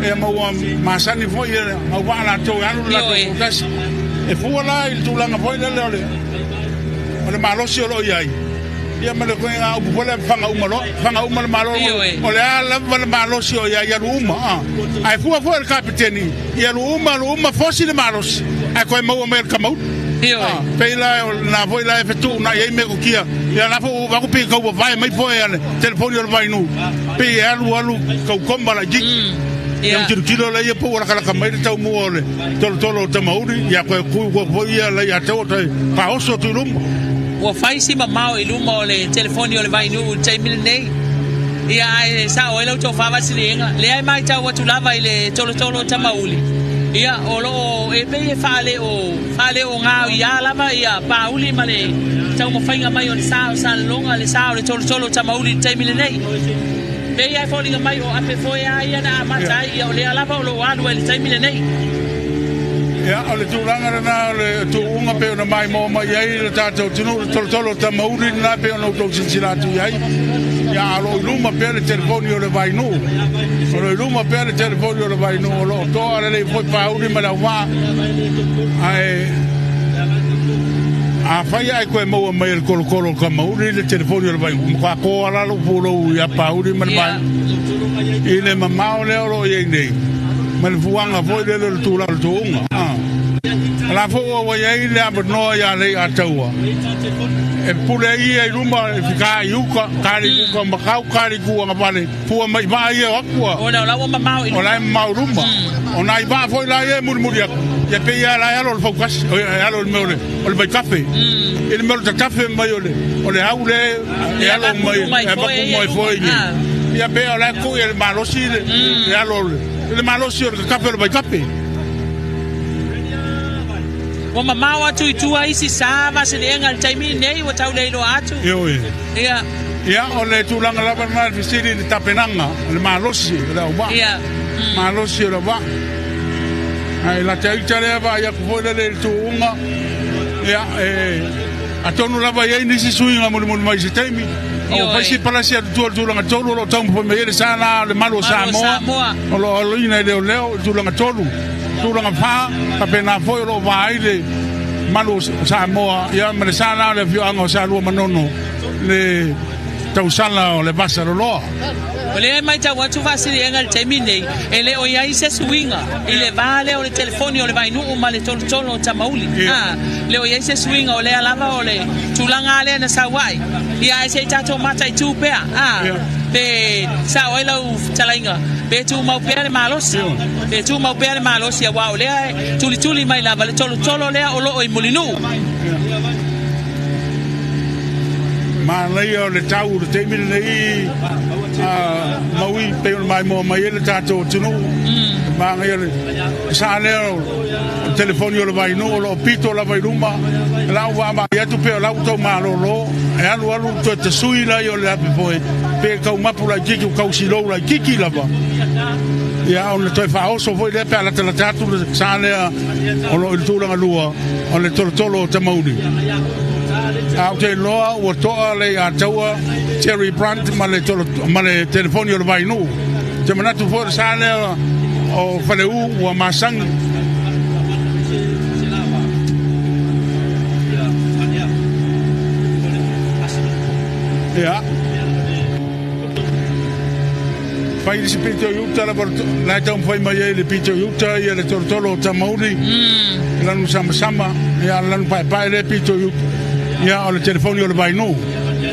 Ia ma ua masani foi ia auvaa latou e alu le latou fautasi. E fua la i le tulaga foi lele o le o le malosi o lo o i ai. Ia ma le ituaiga upu foi lea faga uma loa, faga uma le Malo, o le a lava le malosi o i ai, alu uma. Ae fua foi le kapeteni, ia alu uma, alu uma, fosi le malosi, ae toe maua mai e le Tamaulu. Ioe. Pei la o lena foi la e fetuunai ai metotia, ia la foi ua avatu pei e tau vavae mai foi a le telefoni o le Vainuu, pei e alu alu tau koma laitiiti. Ia ona tilotilo lea po ua latalata mai le taumua o le tolotolo o Tamauli, ia toe tu atu foi ia Leiataua toe faaoso atu i luma. Ua fai si mamao i luma o le telefoni o le Vainuu i le taimi lenei. Ia ae sao ai la outou faavasiliega, lea e matau atu lava i le tolotolo o Tamauli, ia o lo o e pei e faaleo faaleogaoiā lava ia Pauli ma le taumafaiga mai o le sa o Salelologa, le sa o le tolotolo o Tamauli i le taimi lenei. Pei lava e foliga mai o ape foe a ia na amata ai, ia o lea lava o lo o alu ai i le taimi lenei. Ia, o le tulaga lena o le tuuga pei ona maimoa mai ai le tatou atunuu, le tolotolo o Tamauli lena pei ona outou silasila atu i ai. Ia, a o lo o i luma pea le telefoni o le Vainuu. O lo o i luma pea le telefoni o le Vainuu, o lo o toa lelei foi Pauli ma le auvaa. Ae afai ae toe maua mai e le tolotolo o Tamauli le telefoni o le Vainuu, ua matua toa la lou pulou ia Pauli ma le Vainuu i le mamao lea o lo o i ai nei, ma le fuaga foi lele o le tulaga o le tuuga. O la foi ua i ai le avanoa ia Leiataua e pule ai ia i luma e fika i uka, kali i uka makau, kali i Kuagavale, fua mai vaa ia o atu a. Ona o la ua mamao i luma. O la e mamao i luma. O nai vaa foi la ia e mulimuli atu, ia pei lava la e alo le fautasi, e alo i le mea o le vaitafe. I le mea o le tatafe mai o le o le au lea e alo mai, e avatu mai foe i Ia pei o la e tui e le malosi le alo o le malosi o le tatafe o le vaitafe. Ua mamao atu i tua isi sa vasiliega i le taimi lenei ua tau le iloa atu. Ioe. Ia. Ia, o le tulaga lava lena i le fesili i le tapenaga, o le malosi o le auvaa. Ia. Malosi o le auvaa. Ae lata ita lea vaai atu foi lele i le tuuga, ia, e, atonu lava e i ai nisi suiga mulimuli mai i se taimi. A ua fai si palasi atu tua i le tulaga tolu o lo o taumafai mai ai le sa la o le malu o Samoa, o lo o aloina e leoleo i le tulaga tolu. Tulaga fa, faapena foi o lo o va ai le malu o Samoa ia ma le sa la o le afioaga o Salua Manono le tausala o le Vasa Loloa. O lea e matau atu Vaasiliega i le taimi nei, e le o i ai se suiga i le va lea o le telefoni o le Vainuu ma le tolotolo o Tamauli. A le o i ai se suiga, o lea lava o le tulaga lea na sau ai. Ia ae se i tatou mataitu pea, a pe sao ai lau fetalaiga, pe tumau pea le malosi, pe tumau pea le malosi, aua o lea e tulituli mai lava le tolotolo lea o lo o i Mulinuu. Manaia o le tau o le taimi lenei a Maui pei ona maimoa mai ai le tatou atunuu. Manaia le sa lea o le telefoni o le Vainuu o lo o pito lava i luma. O lau vaavaai atu pei o la ua tau malolo e alu alu toe tasui lai o le ape foi pe tau mapu laitiiti ua tau silou laitiiti lava. Ia ona toe faaoso foi lea pe a latalata atu le sa lea o lo o i le tulaga lua o le tolotolo o Tamauli. A ou te iloa ua toa le Ataua Terry Brunt ma le, tolo, ma le telefoni o le Vainuu. Ou te manatu foi o le sa lea o Faleu ua masani. Ia. Fai le isi pito i uta lava la e taumafai mai ai le pito i uta ia le tolotolo o Tamauli mm. lanu samasama ia lanu paepae le pito i uta ia o le telefoni o le Vainuu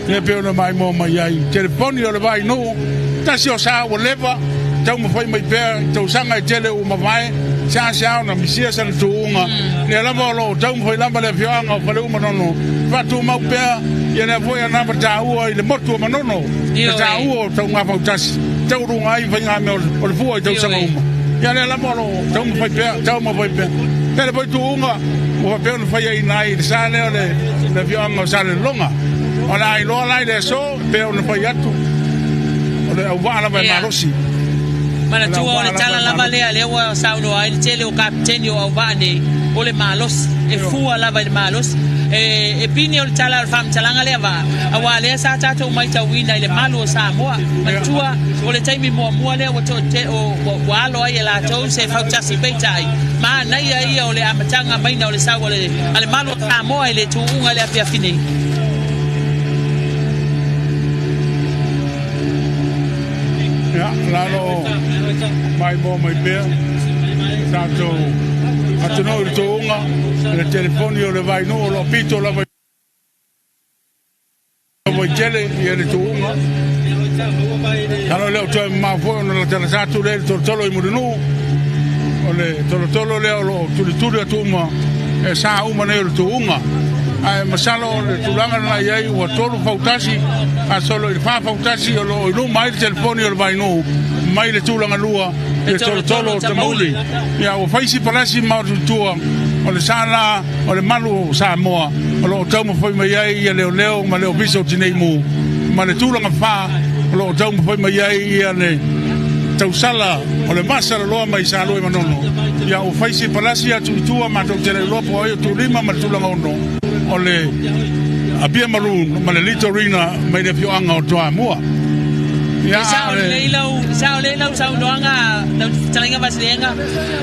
lea pei ona maimoa mai ai telefoni o le Vainuu tasi o sa ua leva taumafai mai pea i tausaga e tele ua mavae seasea ona misia sana tuuga mm. lea lava o lo o taumafai lava le afioaga o Faleu Manono faatumau pea ia lea foi anava taua i le motu o Manono le taua o Taugafautasi, taualuga ai faigamea o le fua i tausaga uma. Ia lea lava o lo o taumafai pea, taumafai pea. Tele foi tuuga ua faapea ona faiaina ai i le sa lea o le afioaga o Salelologa. O le a iloa la i le aso e pei ona fai atu, o le auvaa lava e malosi. Manatua o le tala lava lea lea ua saunoa ai le tele o Kapeteni o auvaa nei, o le malosi, e fua lava i le malosi. E, e pine o le tala o le faamatalaga lea vaa, auā lea sa tatou maitauina i le malu o Samoa. Manatua, o le taimi muamua lea ua toate, o, ua, ua alo ai e latou se fautasi, peitai, manaia ia o le amataga maina o le sau a le, a le malu o Samoa i le tuuga i le afiafi nei. Ia, lalo o maimoa mai pea tatou atunuu i le tuuga i le telefoni o le Vainuu o lo o pito lava i Vaitele ia le tuuga. Lalo le o toe mamao foi ona latalata atu lea i le tolotolo i Mulinuu. O le tolotolo lea o lo o tulituli atu uma e sa uma nei o le tuuga. Ae masalo o le tulaga lena i ai ua tolu fautasi faasolo i le fa fautasi o lo o i luma ai le telefoni o le Vainuu mai le tulaga lua i le tolotolo o Tamauli. Ia ua fai si palasi ma o tua o le sa la o le malu o Samoa o lo o taumafai mai ai ia leoleo ma le Ofisa o Tinei Mu ma le tulaga fa o lo o taumafai mai ai ia le tausala o le masalaloa mai Salua i Manono. Ia ua fai si palasi atu i tua matou te le iloa po o ai o Tulima ma le tulaga ono o le Apia Maroon ma le Litorina mai le afioaga o Toamua. Ia, e sao lelei lau, sao lelei lau saunoaga, lau fetalaiga Vasilega.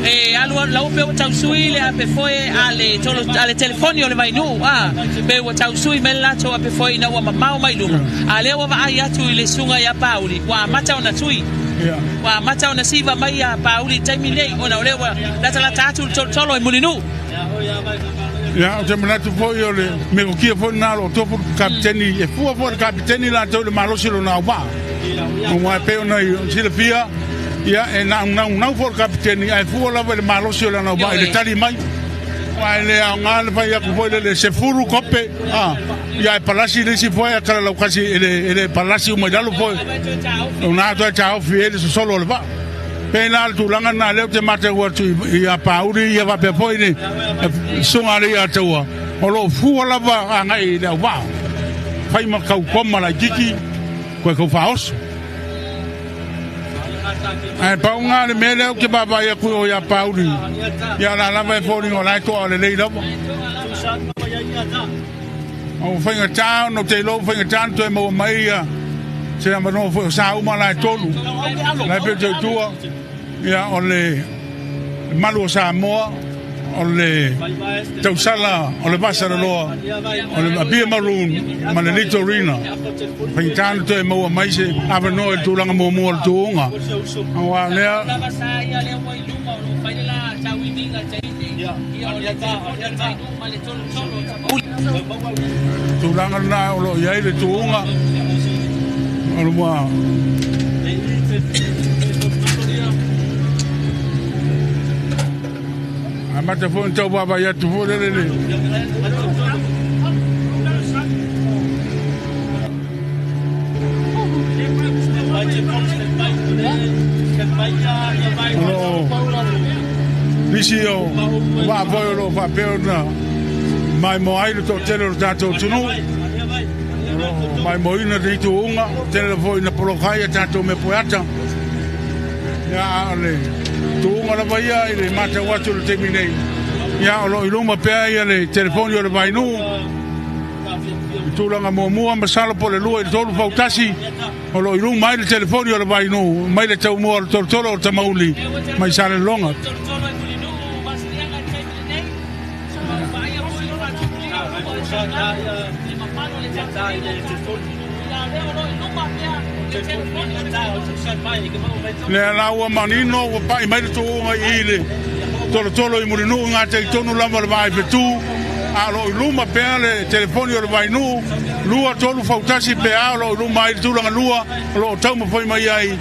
E alu alu lau pe ua tau sui le ape foe a le tolo a le telefoni o le Vainuu a pe ua tau sui mai le latou ape foe ina ua mamao mai luma. A lea ua vaai atu i le susuga ia Pauli ua amata ona tui. Ua amata ona siva mai ia Pauli i le taimi lenei ona o lea ua latalata atu le tolotolo i Mulinuu. Ia, ou te manatu foi o le metotia foi lena o lo o tofu le kapeteni, e fua foi le kapeteni latou i le malosi o lona auvaa. Aua e pei ona silafia, ia, e naunau foi le kapeteni, ae fua lava i le malosi o lana auvaa i le tali mai. Aua e le aoga le fai atu foi lele, 10 kope, a, ia ae palasi le isi foi ae kalalaukasi e le palasi uma i lalo foi. O lena toe taofi ai le sosolo o le vaa. Pēlā le tulaga lena lea ou te matau atu ia Pauli ia faapea foi le susuga a le ia Taua o lo o fua lava agai i le auvaa fai ma kau koma laititi koe kau faaoso. Ae pau lena le mea lea ou te vaavaai atu o ia Pauli ia la lava e foliga o la e toa lelei lava. Ua faigata ona ou te iloa ua faigata ona toe maua mai ia se avanoa foi o sa uma la e tolu. La e pei o Tautua, ia o le malu o Samoa, o le tausala o le Vasaloloa, o le Apia Maroon ma le Litorina. Faigata ona toe maua mai se avanoa i le tulaga muamua o le tuuga. Aua o lea... Tulaga lena o lo o i ai le tuuga o le ua amata foi ona tau vaavaai atu foi lele le O lo o nisi o vaa foi o lo o faapea ona maimoa ai le toatele o le tatou atunuu. O lo o maimoaina le ituuga, tele foi ina poloka ai a tatou mea poeata. Ia, a o le tuuga lava ia i le matau atu i le taimi nei, ia o lo o i luma pea ia le telefoni o le Vainuu. I tulaga muamua, masalo po o le 2 i le 3 fautasi o lo o i luma ai le telefoni o le Vainuu mai le taumua o le tolotolo o Tamauli mai Salelologa. Lea la ua manino ua pai mai le tuuga i le tolotolo i Mulinuu i gatai tonu lava o le vaa i Fetu. A o lo o i luma pea le telefoni o le Vainuu, 2, 3 fautasi pe a o lo o i luma ai le tulaga lua o lo o taumafai mai ai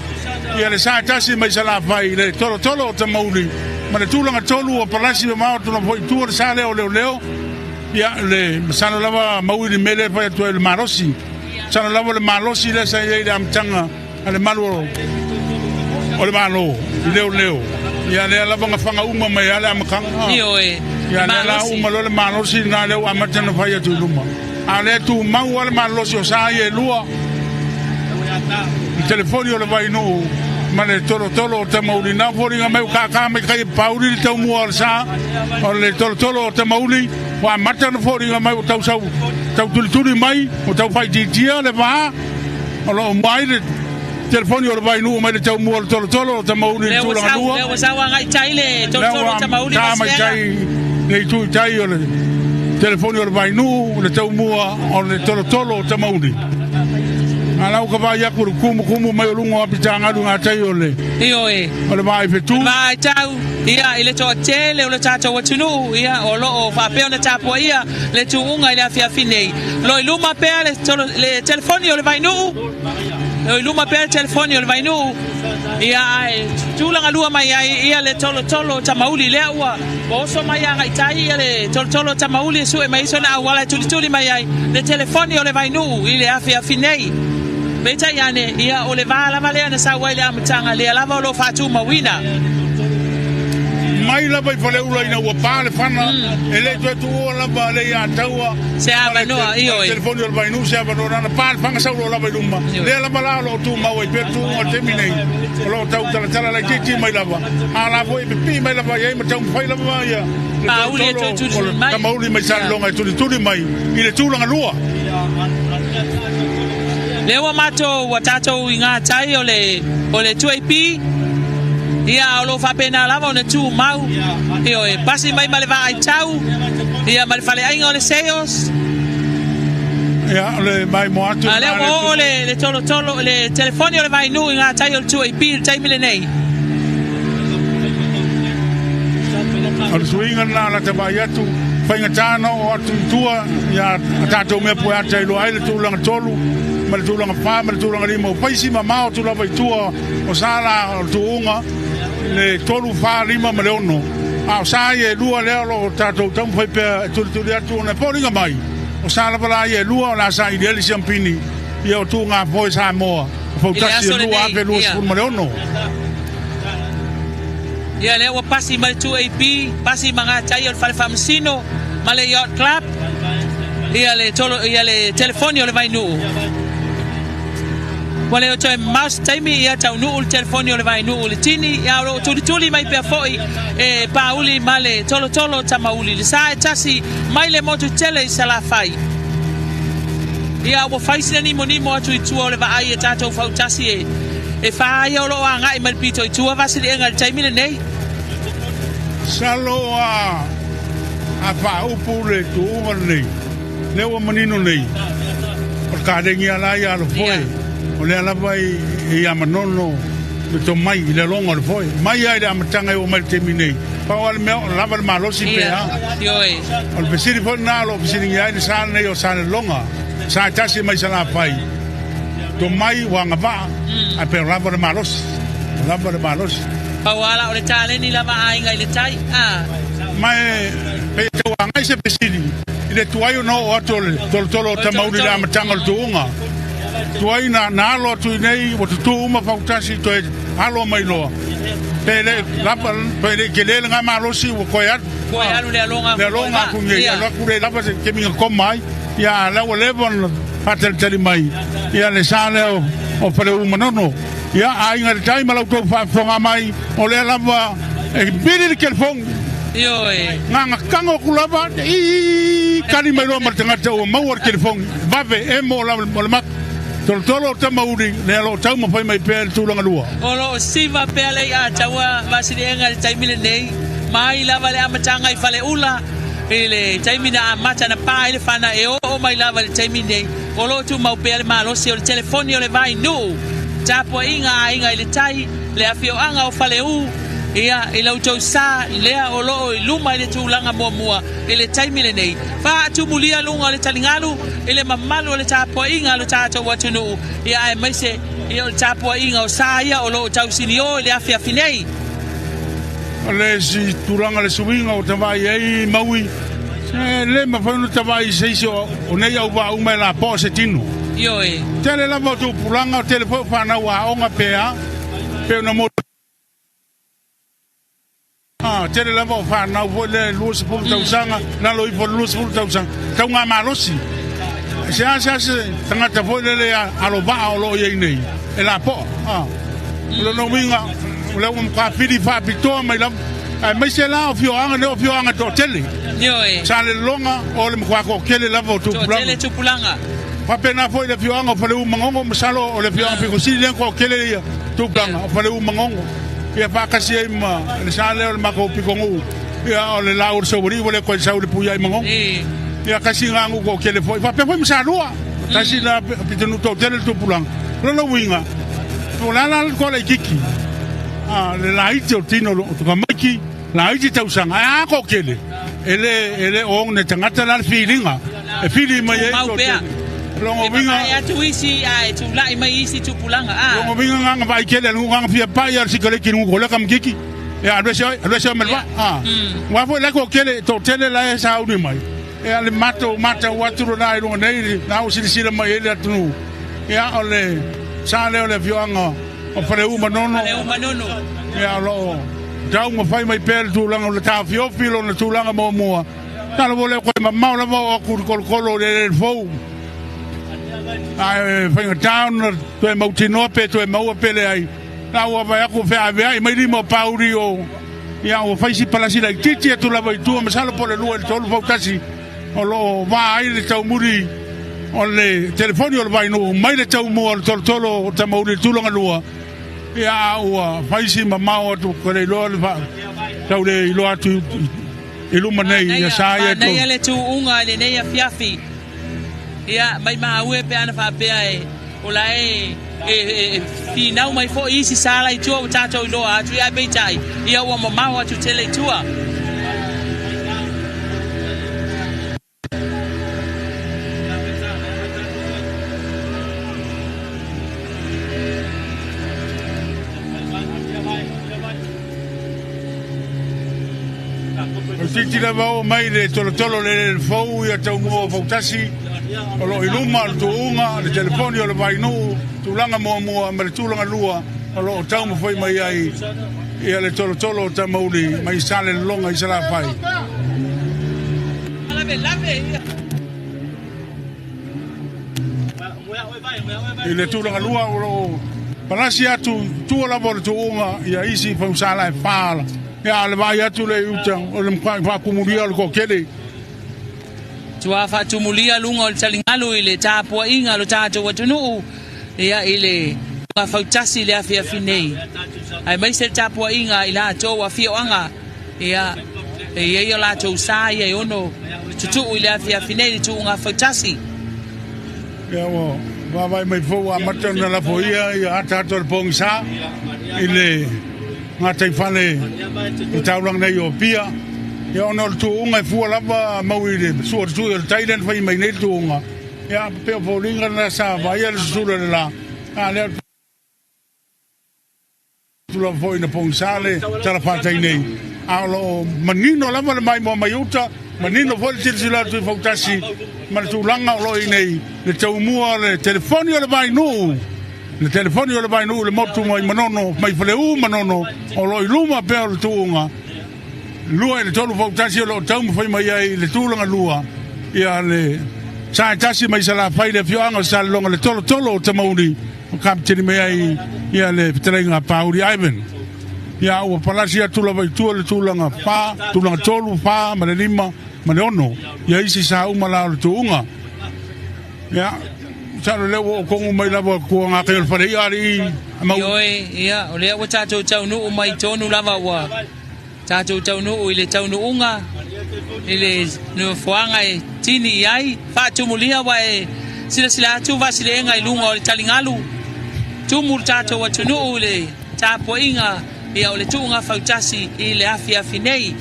ia le sa e tasi mai Salafai i le tolotolo o Tamauli ma le tulaga tolu ua palasi mamao atu lava foi i tua le sa lea o leoleo. Ia le masalo lava maui le mea lea e fai atu ai le malosi. Masalo lava le malosi lea sa i ai i le amataga a le malu o le Malo i leoleo. Ia lea lava na faga uma mai lava le amataga. Ioe. Ia lea la uma loa le malosi lena lea ua amata ona fai atu i luma. A o lea e tumau lava le malosi o sa ia e lua. Le telefoni o le Vainuu ma le tolotolo o Tamauli. Na foliga mai ua kākā mai kai e pauli le taumua o le sa o le tolotolo o Tamauli, ua amata ona foliga mai ua tau sau tau tulituli mai, ua tau faaitiitia le va o lo o mua ai le telefoni o le Vainuu mai le taumua o le tolotolo o Tamauli i le tulaga lua. Lea ua sau agai i tai le tolotolo o Tamauli ma mai tai le itu i tai o le telefoni o le Vainuu, le taumua o le tolotolo o Tamauli. A la ua ka vaai aku i le kumukumu mai o luga o Apitagalu i gatai o le Ioe. o le vaa i fetu. Vaa i tau, ia, i le toatele o le tatou atunuu, ia, o lo o faapea ona tapuaia le tuuga i le afiafi nei. Lo i luma pea le, tolo, le telefoni o le Vainuu, lo i luma pea le telefoni o le Vainuu, ia, ae tulaga lua mai ai ia le tolotolo o Tamauli, lea ua Ua oso mai agai tai ia le tolotolo o Tamauli e sue mai ai sona auala e tulituli mai ai le telefoni o le Vainuu i le afiafi nei. Peitai ane, ia o le va lava lea na sau ai le amataga, lea lava o lo o faatumauina. Mai lava i Faleula ina ua pa le fana, e le i toe tuua lava le ia taua se avanoa, ioe. Telefoni o le Vainuu se avanoa nana pa le fana sau loa lava i luma. Lea lava la o lo o tumau ai pea le tuuga o le taimi nei, o lo o tau talatala laitiiti mai lava. A la foi e pipii mai lava i ai ma taumafai lava ia le Mauli e tolotolo tulituli o mai. Tamauli mai Salelologa e tulituli mai i le tulaga lua. Lea ua matou ua tatou i ngā tai o le o le 2AP ia o lo o faapena lava ona tumau ioe pasi mai ma le vaai tau ia ma le faleaiga o le Sales. Ia o le maimoa atu A lea ua oo le le tolotolo le telefoni o le Vainuu i ngā tai o le 2AP i le taimi lenei. O le suiga lena o lata vaai atu, faigata ona oo atu i tua ia a tatou mea pueata e iloa ai le tulaga tolu ma le tulaga fa ma le tulaga lima. Ua fai si mamao atu lava i tua o sa la o le tuuga le tolu, fa, lima ma le ono. A o sa ia e lua lea o lo o tatou taumafai pea e tulituli atu ona e foliga mai o sa lava la ia e lua o le a sailiili siampini ia o tuuga foe Samoa. I le Fautasi aso lenei, ia. 2026. Ia, lea ua pasi ma le 2AP, pasi ma ngā tai o le Fale Faamasino ma le Yacht Club, ia le, tolo, ia le telefoni o le Vainuu. Ua le o toe mamao se taimi, ia taunuu le telefoni o le Vainuu i le tini, ia o lo o tulituli mai pea foi e Pāuli ma le tolotolo o Tamauli, le sa e tasi mai le motu tele i Salafai. Ia, ua fai sina nimonimo atu i tua o le vaai e tatou fautasi e, e fa ia o lo o agai mai le pito i tua Vasiliega i le taimi lenei. Masalo a a faaupu le tuuga lenei, lea ua manino nei, o le kalegi lava la ia a le foe, o lea lava e ia Manono le tomai i le aloga o le foe, mai lava i le amataga e oo mai i le taimi nei. Pau lava le mea, o lava le malosi pe a. O le fesili foi lena o lo o fesiligia ai le sa lenei o Salelologa, sa e tasi mai Salafai, tomai ua agavaa, ae pe o lava le malosi, o lava le malosi. Pau lava la o le taleni lava a aiga i le tai, a. Ma e pei e tau agai se fesili i le tuai ona oo atu o le tolotolo o Tamauli i le amataga o le tuuga. Tuai na alo atu i nei ua tutū uma fautasi toe alo mai loa. Pe le lava, pe le tele le malosi ua koe alu. Koe alu le aloga Le aloga aku nei, alu aku le lava se kemiga koma ai. Ia la ua leva ona faatalitali mai. Ia le sa lea o Faleu Manono. Ia aiga le tai ma la outou faafofoga mai, o lea lava e vili le telefoni. Ioe. Nganga tango aku lava, i kali mai loa ma le tagata ua maua le telefoni. Vave emo o le mata. Tolotolo o Tamauli, lea o lo o taumafai mai pea i le tulaga lua. O lo o siva pea le i'a taua Vasiliega i le taimi lenei, mai lava le amataga i Faleula i le taimi na amata na pa ai le fana e oo mai lava i le taimi nei, o lo o tumau pea le malosi o le telefoni o le Vainuu, tapuaiga a aiga i le tai, le afioaga o Faleu, ia, i la outou sa lea o lo o i luma i le tulaga muamua i le taimi lenei. Faatumulia luga o le taligalu i le mamalu o le tapuaiga a lo tatou atunuu, ia aemaise ia o le tapuaiga o sa ia o lo o tausinio i le afiafi nei. O le isi tulaga le suiga ua ta vaai ai Maui, e le mafai ona ta vaai i se isi o nei auvaa uma e lapoa se tino. Ioe. Tele lava o tupulaga, tele foi o fanau aoga pe a, pe ona mo. A, tele lava o fanau foi lea e 20 tausaga, lalo ifo o le 20 tausaga, tauga malosi. Se a se a se tagata foi lele alovaa o lo o i ai nei, e lapoa. A. O lona uiga, o lea ua matua fili faapitoa mai lava, aemaise la o afioaga nei o afioaga toatele. Ioe. Salelologa o le matua toatele lava o tupulaga. Toatele tupulaga. Faapena foi le afioaga o Faleu Magogo, masalo o le afioaga pito sili lea ona toatele ia tupulaga o Faleu Magogo. Ia faatasi ai ma le sa lea o le matou pitonuu, ia o le laau o le Saualii ua le toe sau i le Puiai Magogo. Ia tasi lena nuu toatele foi, faapea foi ma Salua. Tasi lena pitonuu toatele le tupulaga. O lona uiga, o le a la le toa laitiiti, le laiti o le tino o tamaiti, laiti tausaga, ae a toatele, e le o ogne tagata la le filiga e fili mai ai Tumau pea. Lona uiga. E vavae atu isi ae tulai mai isi tupulaga. A. Lona uiga na ona vaai tele a le nuu na ona fia pai a le sikaleti i le nuu koleka ma titi. Ia alu ese oe, alu ese oe ma le vaa. A. Aua foi la e toatele, toatele la e sauni mai. Ia le matou matau atu lena i luga nei, la ua silasila mai ai le atunuu. Ia o le sa lea o le afioaga o Faleu Manono. Faleu Manono. Ia o lo o taumafai mai pea le tulaga o le taofiofi lona tulaga muamua. Talo ua le koe mamao lava o atu i le kolokolo o le eleele fou. Ae faigata ona toe mautinoa pe toe maua pe leai. La ua vaai atu feaveai mai lima o Pauli o ia ua fai si palasi laitiiti atu lava i tua masalo po o le 2 i le 3 fautasi o lo o va ai le taumuli o le telefoni o le Vainuu mai le taumua o le tolotolo o Tamauli i le tulaga lua. Ia a ua fai si mamao atu ua le iloa le tau le iloa atu i luma nei ia sa ia Manaia le tuuga i lenei afiafi. Ia, maimau e pe ana faapea e o la e e finau mai foi isi sala i tua ua tatou iloa atu, ia ae peitai, ia ua mamao atu tele i tua. O titi lava oo mai le tolotolo le elele fou ia taumua o fautasi o lo o i luma o le tuuga, le telefoni o le vainuu, tulaga muamua ma le tulaga lua o lo o taumafai mai ai ia le tolotolo o Tamauli mai Salelologa i Salafai. I le tulaga lua o lo o palasi atu i tua lava o le tuuga ia isi fausala e fa ia a o le vaai atu lea i uta o le matua faatumulia o le toatele. Tua faatumulia luga o le taligalu i le tapuaiga a lo tatou atunuu ia i le fautasi i le afiafi nei, aemaise le tapuaiga i latou afioaga ia e i ai o latou sa ia e ono tutuu i le afiafi nei i le tuuga fautasi. Ia ua vaavaai mai foi ua amata ona lafoia ia ataata o le pogisa i le gataifale i taulaga nei o Apia. Ia ona o le tuuga e fua lava mau i le sua o le tui o le tai lea na fai mai nei le tuuga. Ia pei o foliga na sa vaaia le susula o le la, a lea atu lava foi ina pogisa le talafatai nei, a o lo o manino lava le maimoa mai uta, manino foi le silasila atu i fautasi ma le tulaga o lo o i nei le taumua o le telefoni o le Vainuu, le telefoni o le Vainuu i le motu mai Manono, mai Faleu Manono, o lo o i luma pea o le tuuga. 2 i le 3 fautasi o lo o taumafai mai ai i le tulaga lua ia le sa e tasi mai Salafai le afioaga o Salelologa le tolotolo o Tamauli o kapeteni mai ai ia le fetalaiga a Pauli Ivan. Ia ua palasi atu lava i tua le tulaga 4, tulaga 3, 4 ma le 5 ma le 6 ia isi sa uma la o le tuuga. Ia masalo lea ua oo tonu mai lava tua gakai o le fale i'a alii mau. Ioe, ia, o lea ua tatou taunuu mai tonu lava ua tatou taunuu i le taunuuga i le nofoaga e tini i ai. Faatumulia ua e silasila atu Vasileega i luga o le taligalu, tumu le tatou atunuu i le tapuaiga ia o le tuuga fautasi i le afiafi nei.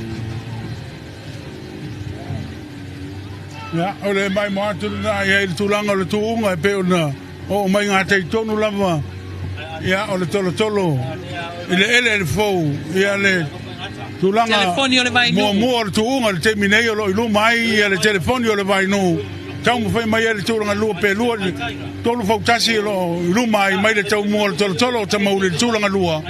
Ia, o le maimoa atu lena i ai le tulaga o le tuuga e pei ona oo mai gatai tonu lava ia o le tolotolo i le eleele fou ia le tulaga Telefoni o le Vainuu. muamua o le tuuga i le taimi nei o lo o i luma ai ia le telefoni o le Vainuu taumafai mai ai le tulaga lua pe lua tolu fautasi o lo o i luma ai mai le taumua o le tolotolo o Tamauli i le tulaga lua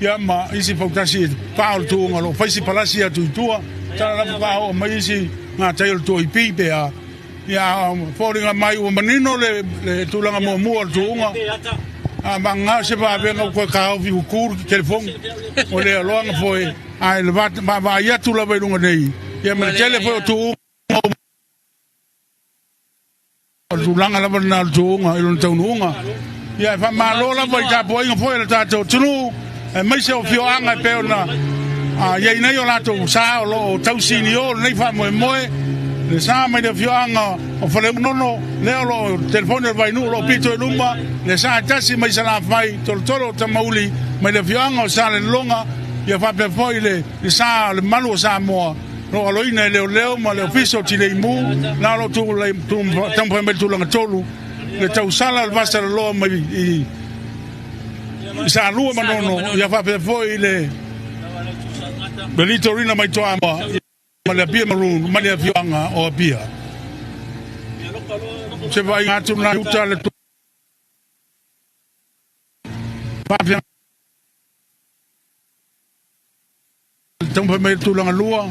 ia ma isi fautasi e fa o le tuuga o lo o fai si palasi atu i tua tala lava pa oo mai isi gatai o le tuaipi pe a Ia, foliga mai ua manino le tulaga muamua o le tuuga. A vagana se vavega ua toe taofi ua tu le telefoni ua le aloaga foi, ae le vaavaai atu lava i luga nei, ia ma le tele foi o tuuga o le tulaga lava lena o le tuuga i lona taunuuga. Ia e faamalo lava i tapuaiga foi a le tatou atunuu, aemaise o afioaga e pei ona i ai nei o latou sa o lo o tausinio lenei faamoemoe, le sa mai le afioaga o Faleunono, lea o lo o telefoni o le Vainuu o lo o pito i luma, le sa e tasi mai Salafai, Tolotolo o Tamauli, mai le afioaga o Salelologa, ia faapea foi le sa o le Malu o Samoa, o lo o aloina e Leoleo ma le Ofisa o Tinei Mu, la o lo o taumafai mai le tulaga tolu, le tausala o le Vasaloloa mai i Salua Manono, ia faapea foi le Litorina mai Toamua ma le Apia Maroon ma le afioaga o Apia. Se vaaiga atu lena i uta le faafia taumafai mai le tulaga lua,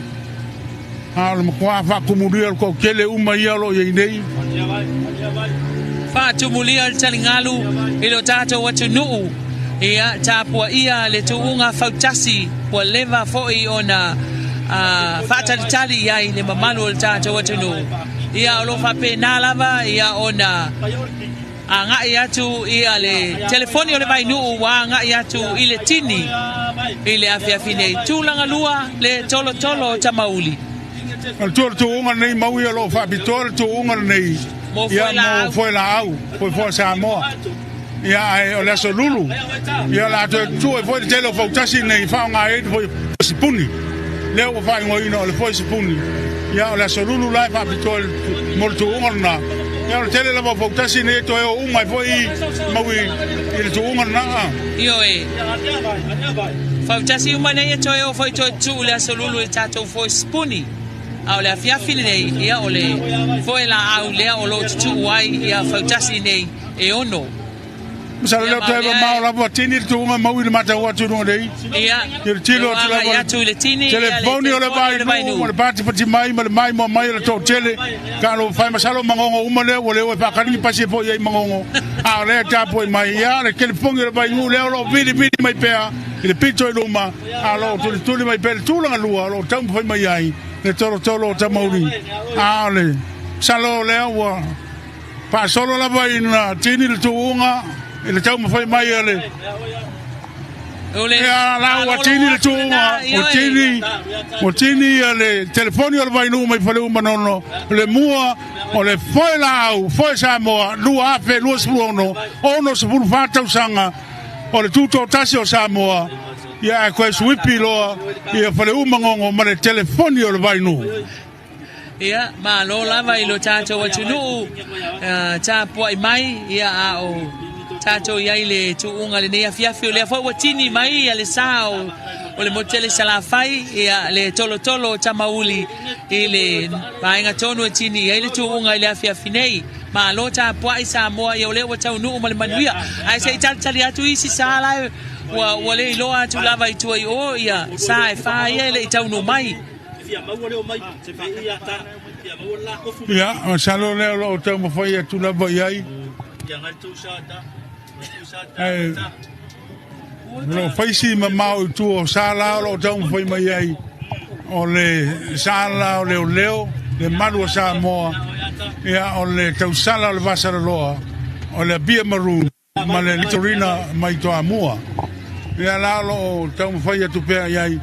a o le matua faatumulia o le toatele uma ia o lo o i ai nei. Faatumulia le taligalu i lo tatou atunuu, ia tapuaia le tuuga fautasi ua leva foi ona faatalitali i ai le mamalu o le tatou atunuu. Ia o lo o faapena lava ia ona agai atu ia le telefoni o le Vainuu ua agai atu i le tini i le afiafi nei. Tulaga lua le tolotolo o Tamauli. O le tuuga lenei Maui o lo o faapitoa le tuuga lenei mo ia mo Foelaau, Foefoa Samoa. Ia ae o le aso Lulu, ia o le a toe tuu ai foi le tele o fautasi nei e faaaoga ai le foe sipuni. Lea ua faaigoaina o le foe sipuni. Ia o le aso Lulu la e faapitoa mo le tuuga lena. Ia o le tele lava o fautasi nei e toe o uma ai foi Maui i le tuuga lena. Ioe. Fautasi uma nei e toe o foi toe tuu le aso Lulu i le tatou foe sipuni. A o le afiafi lenei, ia o le foe laau lea o lo o tutuu ai ia fautasi nei e ono. Masalo lea toe mamao lava tini le tuuga mau i le matau atu i luga nei. Ia, I le tilo atu lava. Atu i le tini, telefoni o le Vainuu ma le patipati mai ma le maimoa mai o le toatele. Ka lo fai masalo Magogo uma lea ua le o e faakali ni pasi e foi ai Magogo. A o lea e tapuai mai, ia le telefoni o le Vainuu lea o lo o vilivili mai pea i le pito i luma, a o lo o tulituli mai pea i le tulaga lua o lo o taumafai mai ai le tolotolo o Tamauli. A o le masalo lea ua faasolo lava ina tini le tuuga i le taumafai mai a le Ia la ua tini le tuuga, ua tini, ua tini ia le telefoni o le Vainuu mai Faleu Manono, le mua o le foe laau, foe Samoa 2026, 64 tausaga o le tutoatasi o Samoa, ia ae toe suipi loa ia Faleu Manono ma le telefoni o le Vainuu. Ia, malo lava i lo tatou atunuu tapuai mai, ia a o tatou i ai le tuuga lenei afiafi, o lea foi ua tini mai ia le sa o, o le motu tele Salafai, ia le tolotolo o Tamauli i le vaega tonu e tini i ai le tuuga i le afiafi nei. Malo tapuai Samoa, ia o lea ua taunuu ma le manuia. Ae se i talitali atu isi sa la ua, ua le iloa atu lava i tua i o, ia sa e fa ia e le i taunuu mai. Ia, masalo lea o lo o taumafai atu lava i ai. Ae o lo o fai si mamao i tua o sa la o lo o taumafai mai ai o le sa la o leoleo, le malu o Samoa, ia o le tausala o le Vasaloloa, o le Apia Maroon ma le Litorina mai Toamua. Ia la o lo o taumafai atu pea i ai.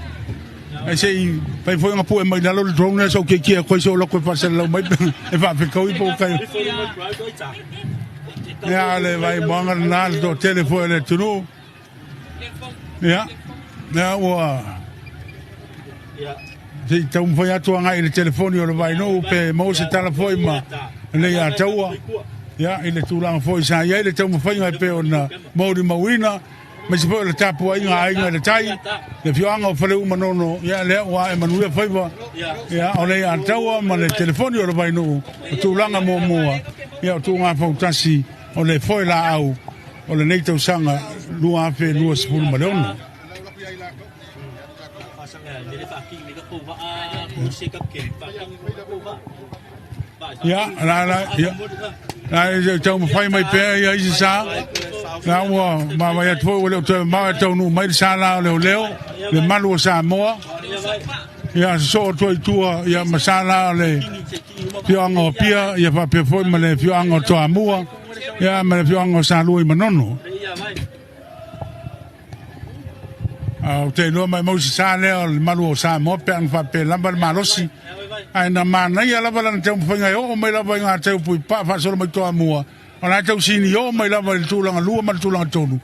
Ae se i fai foi ona pue mai lalo le drone lea se i ou kiekie atu ai se i ou alu atu e faasalalau mai e faafetaui po o kai. Ia le vaimoaga lena le toatele foi o le atunuu. Ia, ia ua se i taumafai atu agai i le telefoni o le Vainuu pe maua se tala foi ma lei Ataua. Ia, i le tulaga foi sa i ai le taumafaiga e pei ona molimauina, aemaise foi o le tapuaiga a Aiga i le Tai, le afioaga o Faleu-Manono, ia lea ua ae manuia faiva, ia, o lei Ataua ma le telefoni o le Vainuu, o tulaga muamua, ia o tuuga fautasi o le foe laau o lenei tausaga 2026. Ia, la, la, ia. La, e taumafai mai pea ia isi sa. La ua vaavaai atu foi ua le o toe mamao e taunuu mai le sa la o leoleo, le malu o Samoa. Ia sosoo atu ai i tua ia ma sa la o le afioaga o Apia, ia faapea foi ma le afioaga o Toamua, ia ma le afioaga o Salua i Manono. Ou te iloa maimau se sa lea o le malu o Samoa pe ana faapea lava le malosi. Ae na manaia lava lana taumafaiga e oo mai lava i gatai o Puipaa faasolo mai Toamua, o la e tau sinio mai lava i le tulaga lua ma le tulaga tolu.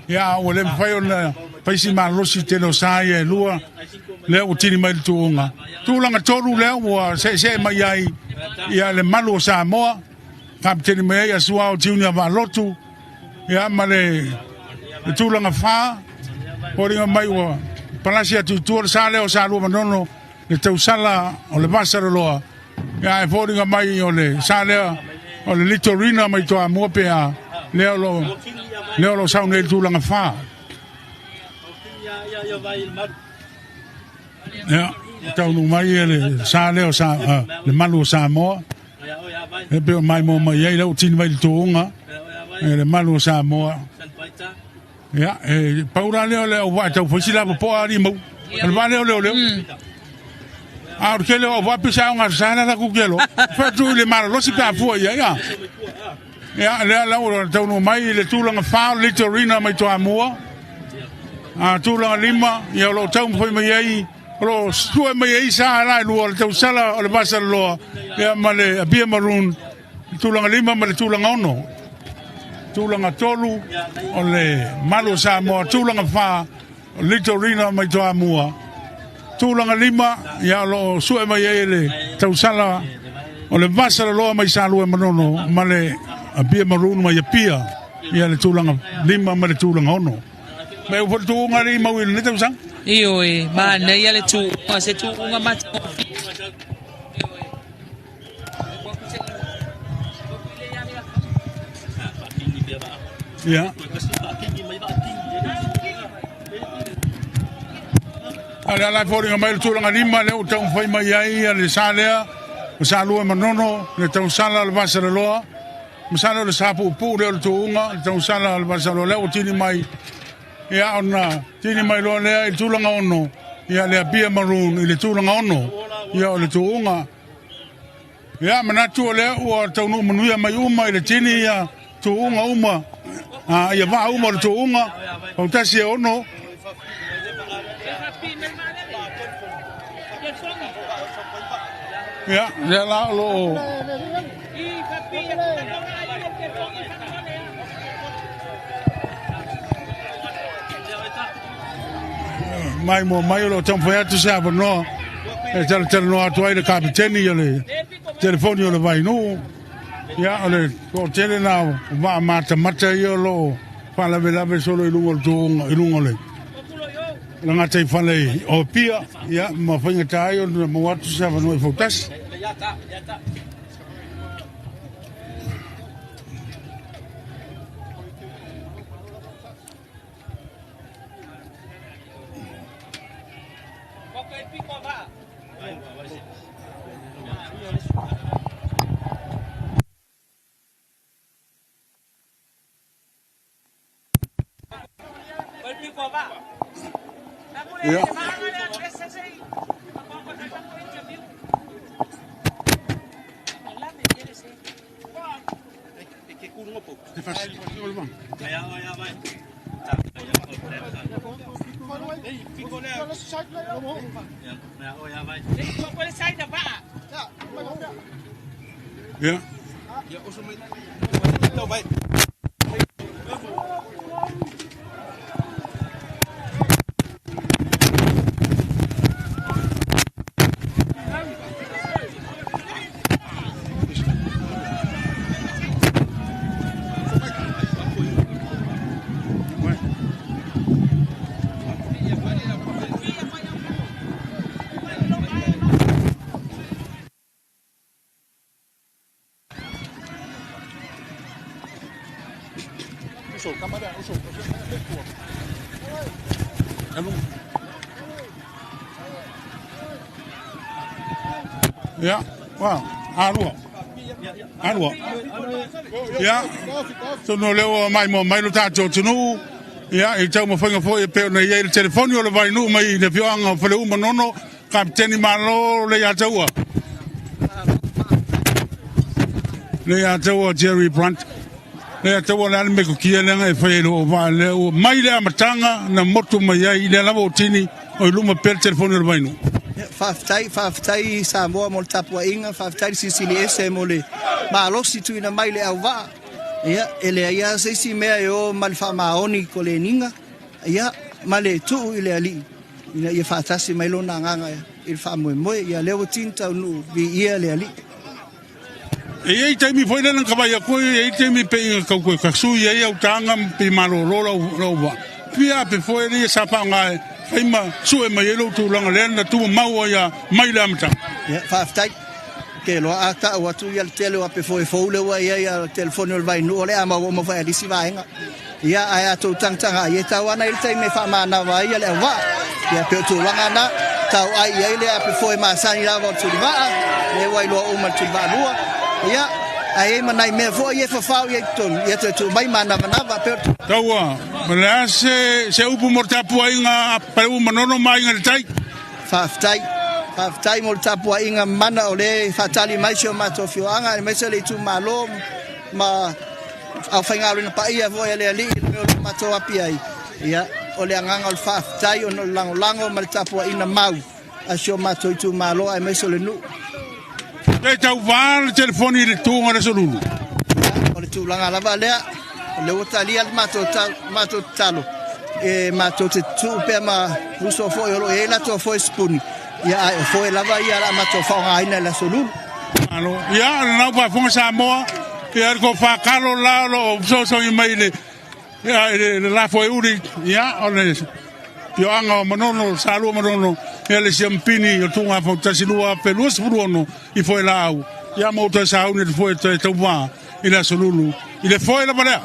Ia, a ua le mafai ona fai si malosi tele o sa ia e lua, lea ua tini mai le tuuga. Tulaga tolu lea ua seesee mai ai ia le malu o Samoa, kapeteni mai ai Asuao Junior Vaalotu, ia ma le tulaga fa, foliga mai ua palasi atu i tua le sa lea o Salua Manono, le tausala o le Vasaloloa, ia ae foliga mai o le sa lea o le Litorina mai Toamua pe a, lea o lo lea o lo sau nei i le tulaga fa. Ia, taunuu mai le sa lea o sa, le malu o Samoa. E pei o maimoa mai ai lea ua tini mai le tuuga e le malu o Samoa. Ia, e pau la lea o le auvaa e tau fai sila popoa alii mau. O le vaa lea o leoleo. A o le tele o auvaa pei sa ogasasa la latou te aloa. Fai atu i le malolosi pe a fua i ai a. Ia, lea la ua taunuu mai i le tulaga fa o le Litorina mai Toamua. A tulaga lima, ia o lo o taumafai mai ai o lo o sue mai ai sa la e lua o le tausala o le Vasaloloa ia ma le Apia Maroon, le tulaga lima ma le tulaga ono. Tulaga tolu o le Malu o Samoa, tulaga fa o Litorina mai Toamua, tulaga lima ia o lo o sue mai ai le tausala o le Vasaloloa mai Salua e Manono ma le Apia Maroon mai Apia, ia le tulaga lima ma le tulaga ono. Me ua foi tuuga alii mau i lenei tausaga. Ioe, manaia le tuuga, se tuuga matagofie. Ia. A le ala e foliga mai le tulaga lima lea ua taumafai mai ai le sa lea o Salua Manono, le tausala o le Vasaloloa. Masalo o le sa puupuu lea o le tuuga, le tausala o le Vasaloloa lea ua tini mai. Ia ona tini mai loa lea i le tulaga ono, ia le Apia Maroon i le tulaga ono, ia o le tuuga. Ia manatu o lea ua taunuu manuia mai uma i le tini ia tuuga uma, ia vaa uma o le tuuga, fautasi e ono. Ia, lea la o lo o Maimoa mai o lo o taumafai atu se avanoa e talatalanoa atu ai le kapiteni o le telefoni o le Vainuu. Ia, o le toatele na o vaa matamata ia o lo o faalavelave solo i luga o le tuuga, i luga o le gataifale o Apia, ia, ma faigata ai ona maua atu se avanoa i fautasi. Ia. Ia. Ia, wa, alua. Alua. Ia, atonu o lea ua maimoa mai lo tatou atunuu, ia, i taumafaiga foi e pei ona i ai le telefoni o le Vainuu mai le afioaga o Faleu Manono, Kapeteni Malo Leiataua. Leiataua Jerry Brunt. Leiataua le a le metotia lea na e faia i lou vaa lea ua mai le amataga na motu mai ai i lea lava o tini o i luma pea le telefoni o le Vainuu. Faafetai, faafetai Samoa mo le tapuaiga, faafetai le Silisili Ese mo le malosi tuuina mai i le auvaa. Ia, e leai lava se isi mea e o ma le faamaoni i koleniga, ia, ma le tuu i le Alii ina ia faatasi mai Lona Agaga i le faamoemoe. Ia, lea ua tini taunuu, viia le Alii. E i ai taimi foi lea na ta vaai atu ai, e i ai taimi pei na tau toe tasui ai au taga ma pei malolo lau, lau vaa. Fia ape foi lea sa faaaoga e fai ma sue mai ai lou tulaga lea na tumau ai a mai le amataga. Ia, faafetai. Ou te iloa a tau atu ia le tele o ape foe fou lea ua i ai a le telefoni o le Vainuu, o le a maua uma foi e le isi vaega. Ia, ae a tou tagataga ai, e tau ana i le taimi e faamanava ai le auvaa. Ia, pei o tulaga na, tau ai i ai le ape foe masani lava o le tulivaa, lea ua iloa uma e le tulivaa lua. Ia, ae i ai ma nai mea foi ia e fafao i ai i totonu, ia toe tuu mai manavanava, pei o le tulaga. Taua, o le a se, se upu mo le tapuaiga a Paleuu Manono ma Aiga i le Tai? Faafetai. Faafetai mo le tapuaiga mana o lea e faatali mai si o matou afioaga aemaise le itumalo ma aufaigaluega paia foi a le Alii i le mea o lo o matou api ai. Ia, o le agaga o le faafetai ona o le lagolago ma le tapuaiga mau a si o matou itumalo aemaise o le nuu. Pe tauva le telefoni i le tuga o le Aso Lulu. Ia, o le tulaga lava lea, o lea ua talia le matou, matou tatalo, e matou te tuu pea ma uso foi o lo o i ai latou foe sipuni, ia ae o foe lava ia o le a matou faaaogaina i le Aso Lulu. Malo. Ia, o lenau faafofoga Samoa, ia le tofa Kalo la o lo o fesoasoani mai i le, ia, i le, le lafoeuli, ia, o le afioaga o Manono, Salua Manono, ia le siamupini o Tuga Fautasi 2026 i Foelaau, ia ma outou sauni le foe toe tauva i le Aso Lulu, i le foe lava lea,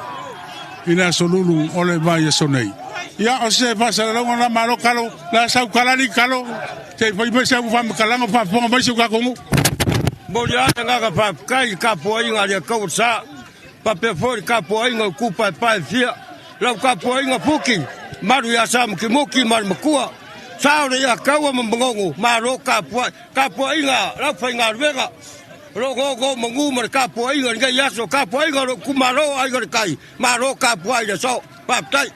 i le Aso Lulu o le vaiaso nei. Ia, o se faasalalauga la, malo Kalo, la sau kalali Kalo, se i fai mai sau faamatalaga o faafofoga mai si o tatou nuu. Momoli lava le agaga faafetai i le tapuaiga a le Atua sa, faapea foi le tapuaiga o itupaepae e fia. Lau tapuaiga Fuki, malu ia Samutimuti ma le matua, sao le ia Taua ma Manono, malo tapuai. Tapuaiga a le aufaigaluega o lo o nonomanu ma le tapuaiga i lenei aso, tapuaiga a lou itumalo o Aiga i le Tai, malo tapuai i le aso. Faafetai.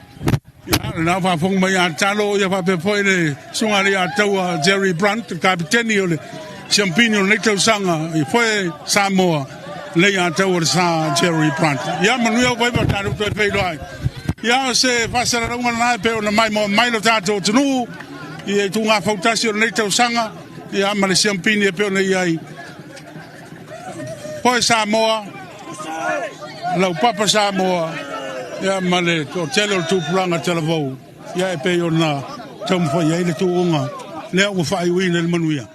Ia, lena ua faafofoga mai ia Talo, ia faapea foi le susuga i le Ataua Jerry Brunt, le kapeteni o le siampini o lenei tausaga i foe Samoa, le Ataua le sa Jerry Brunt. Ia, manuia ou faiva, tatou toe feiloai. Ia, o se faasalalauga lena e pei ona maimoa mai lo tatou atunuu i ituga fautasi o lenei tausaga, ia ma le siampini e pei ona i ai. Foe Samoa, lau papa Samoa, ia ma le toatele o le tupulaga talavou, ia e pei ona taumafai ai le tuuga lea ua faaiuina i le manuia.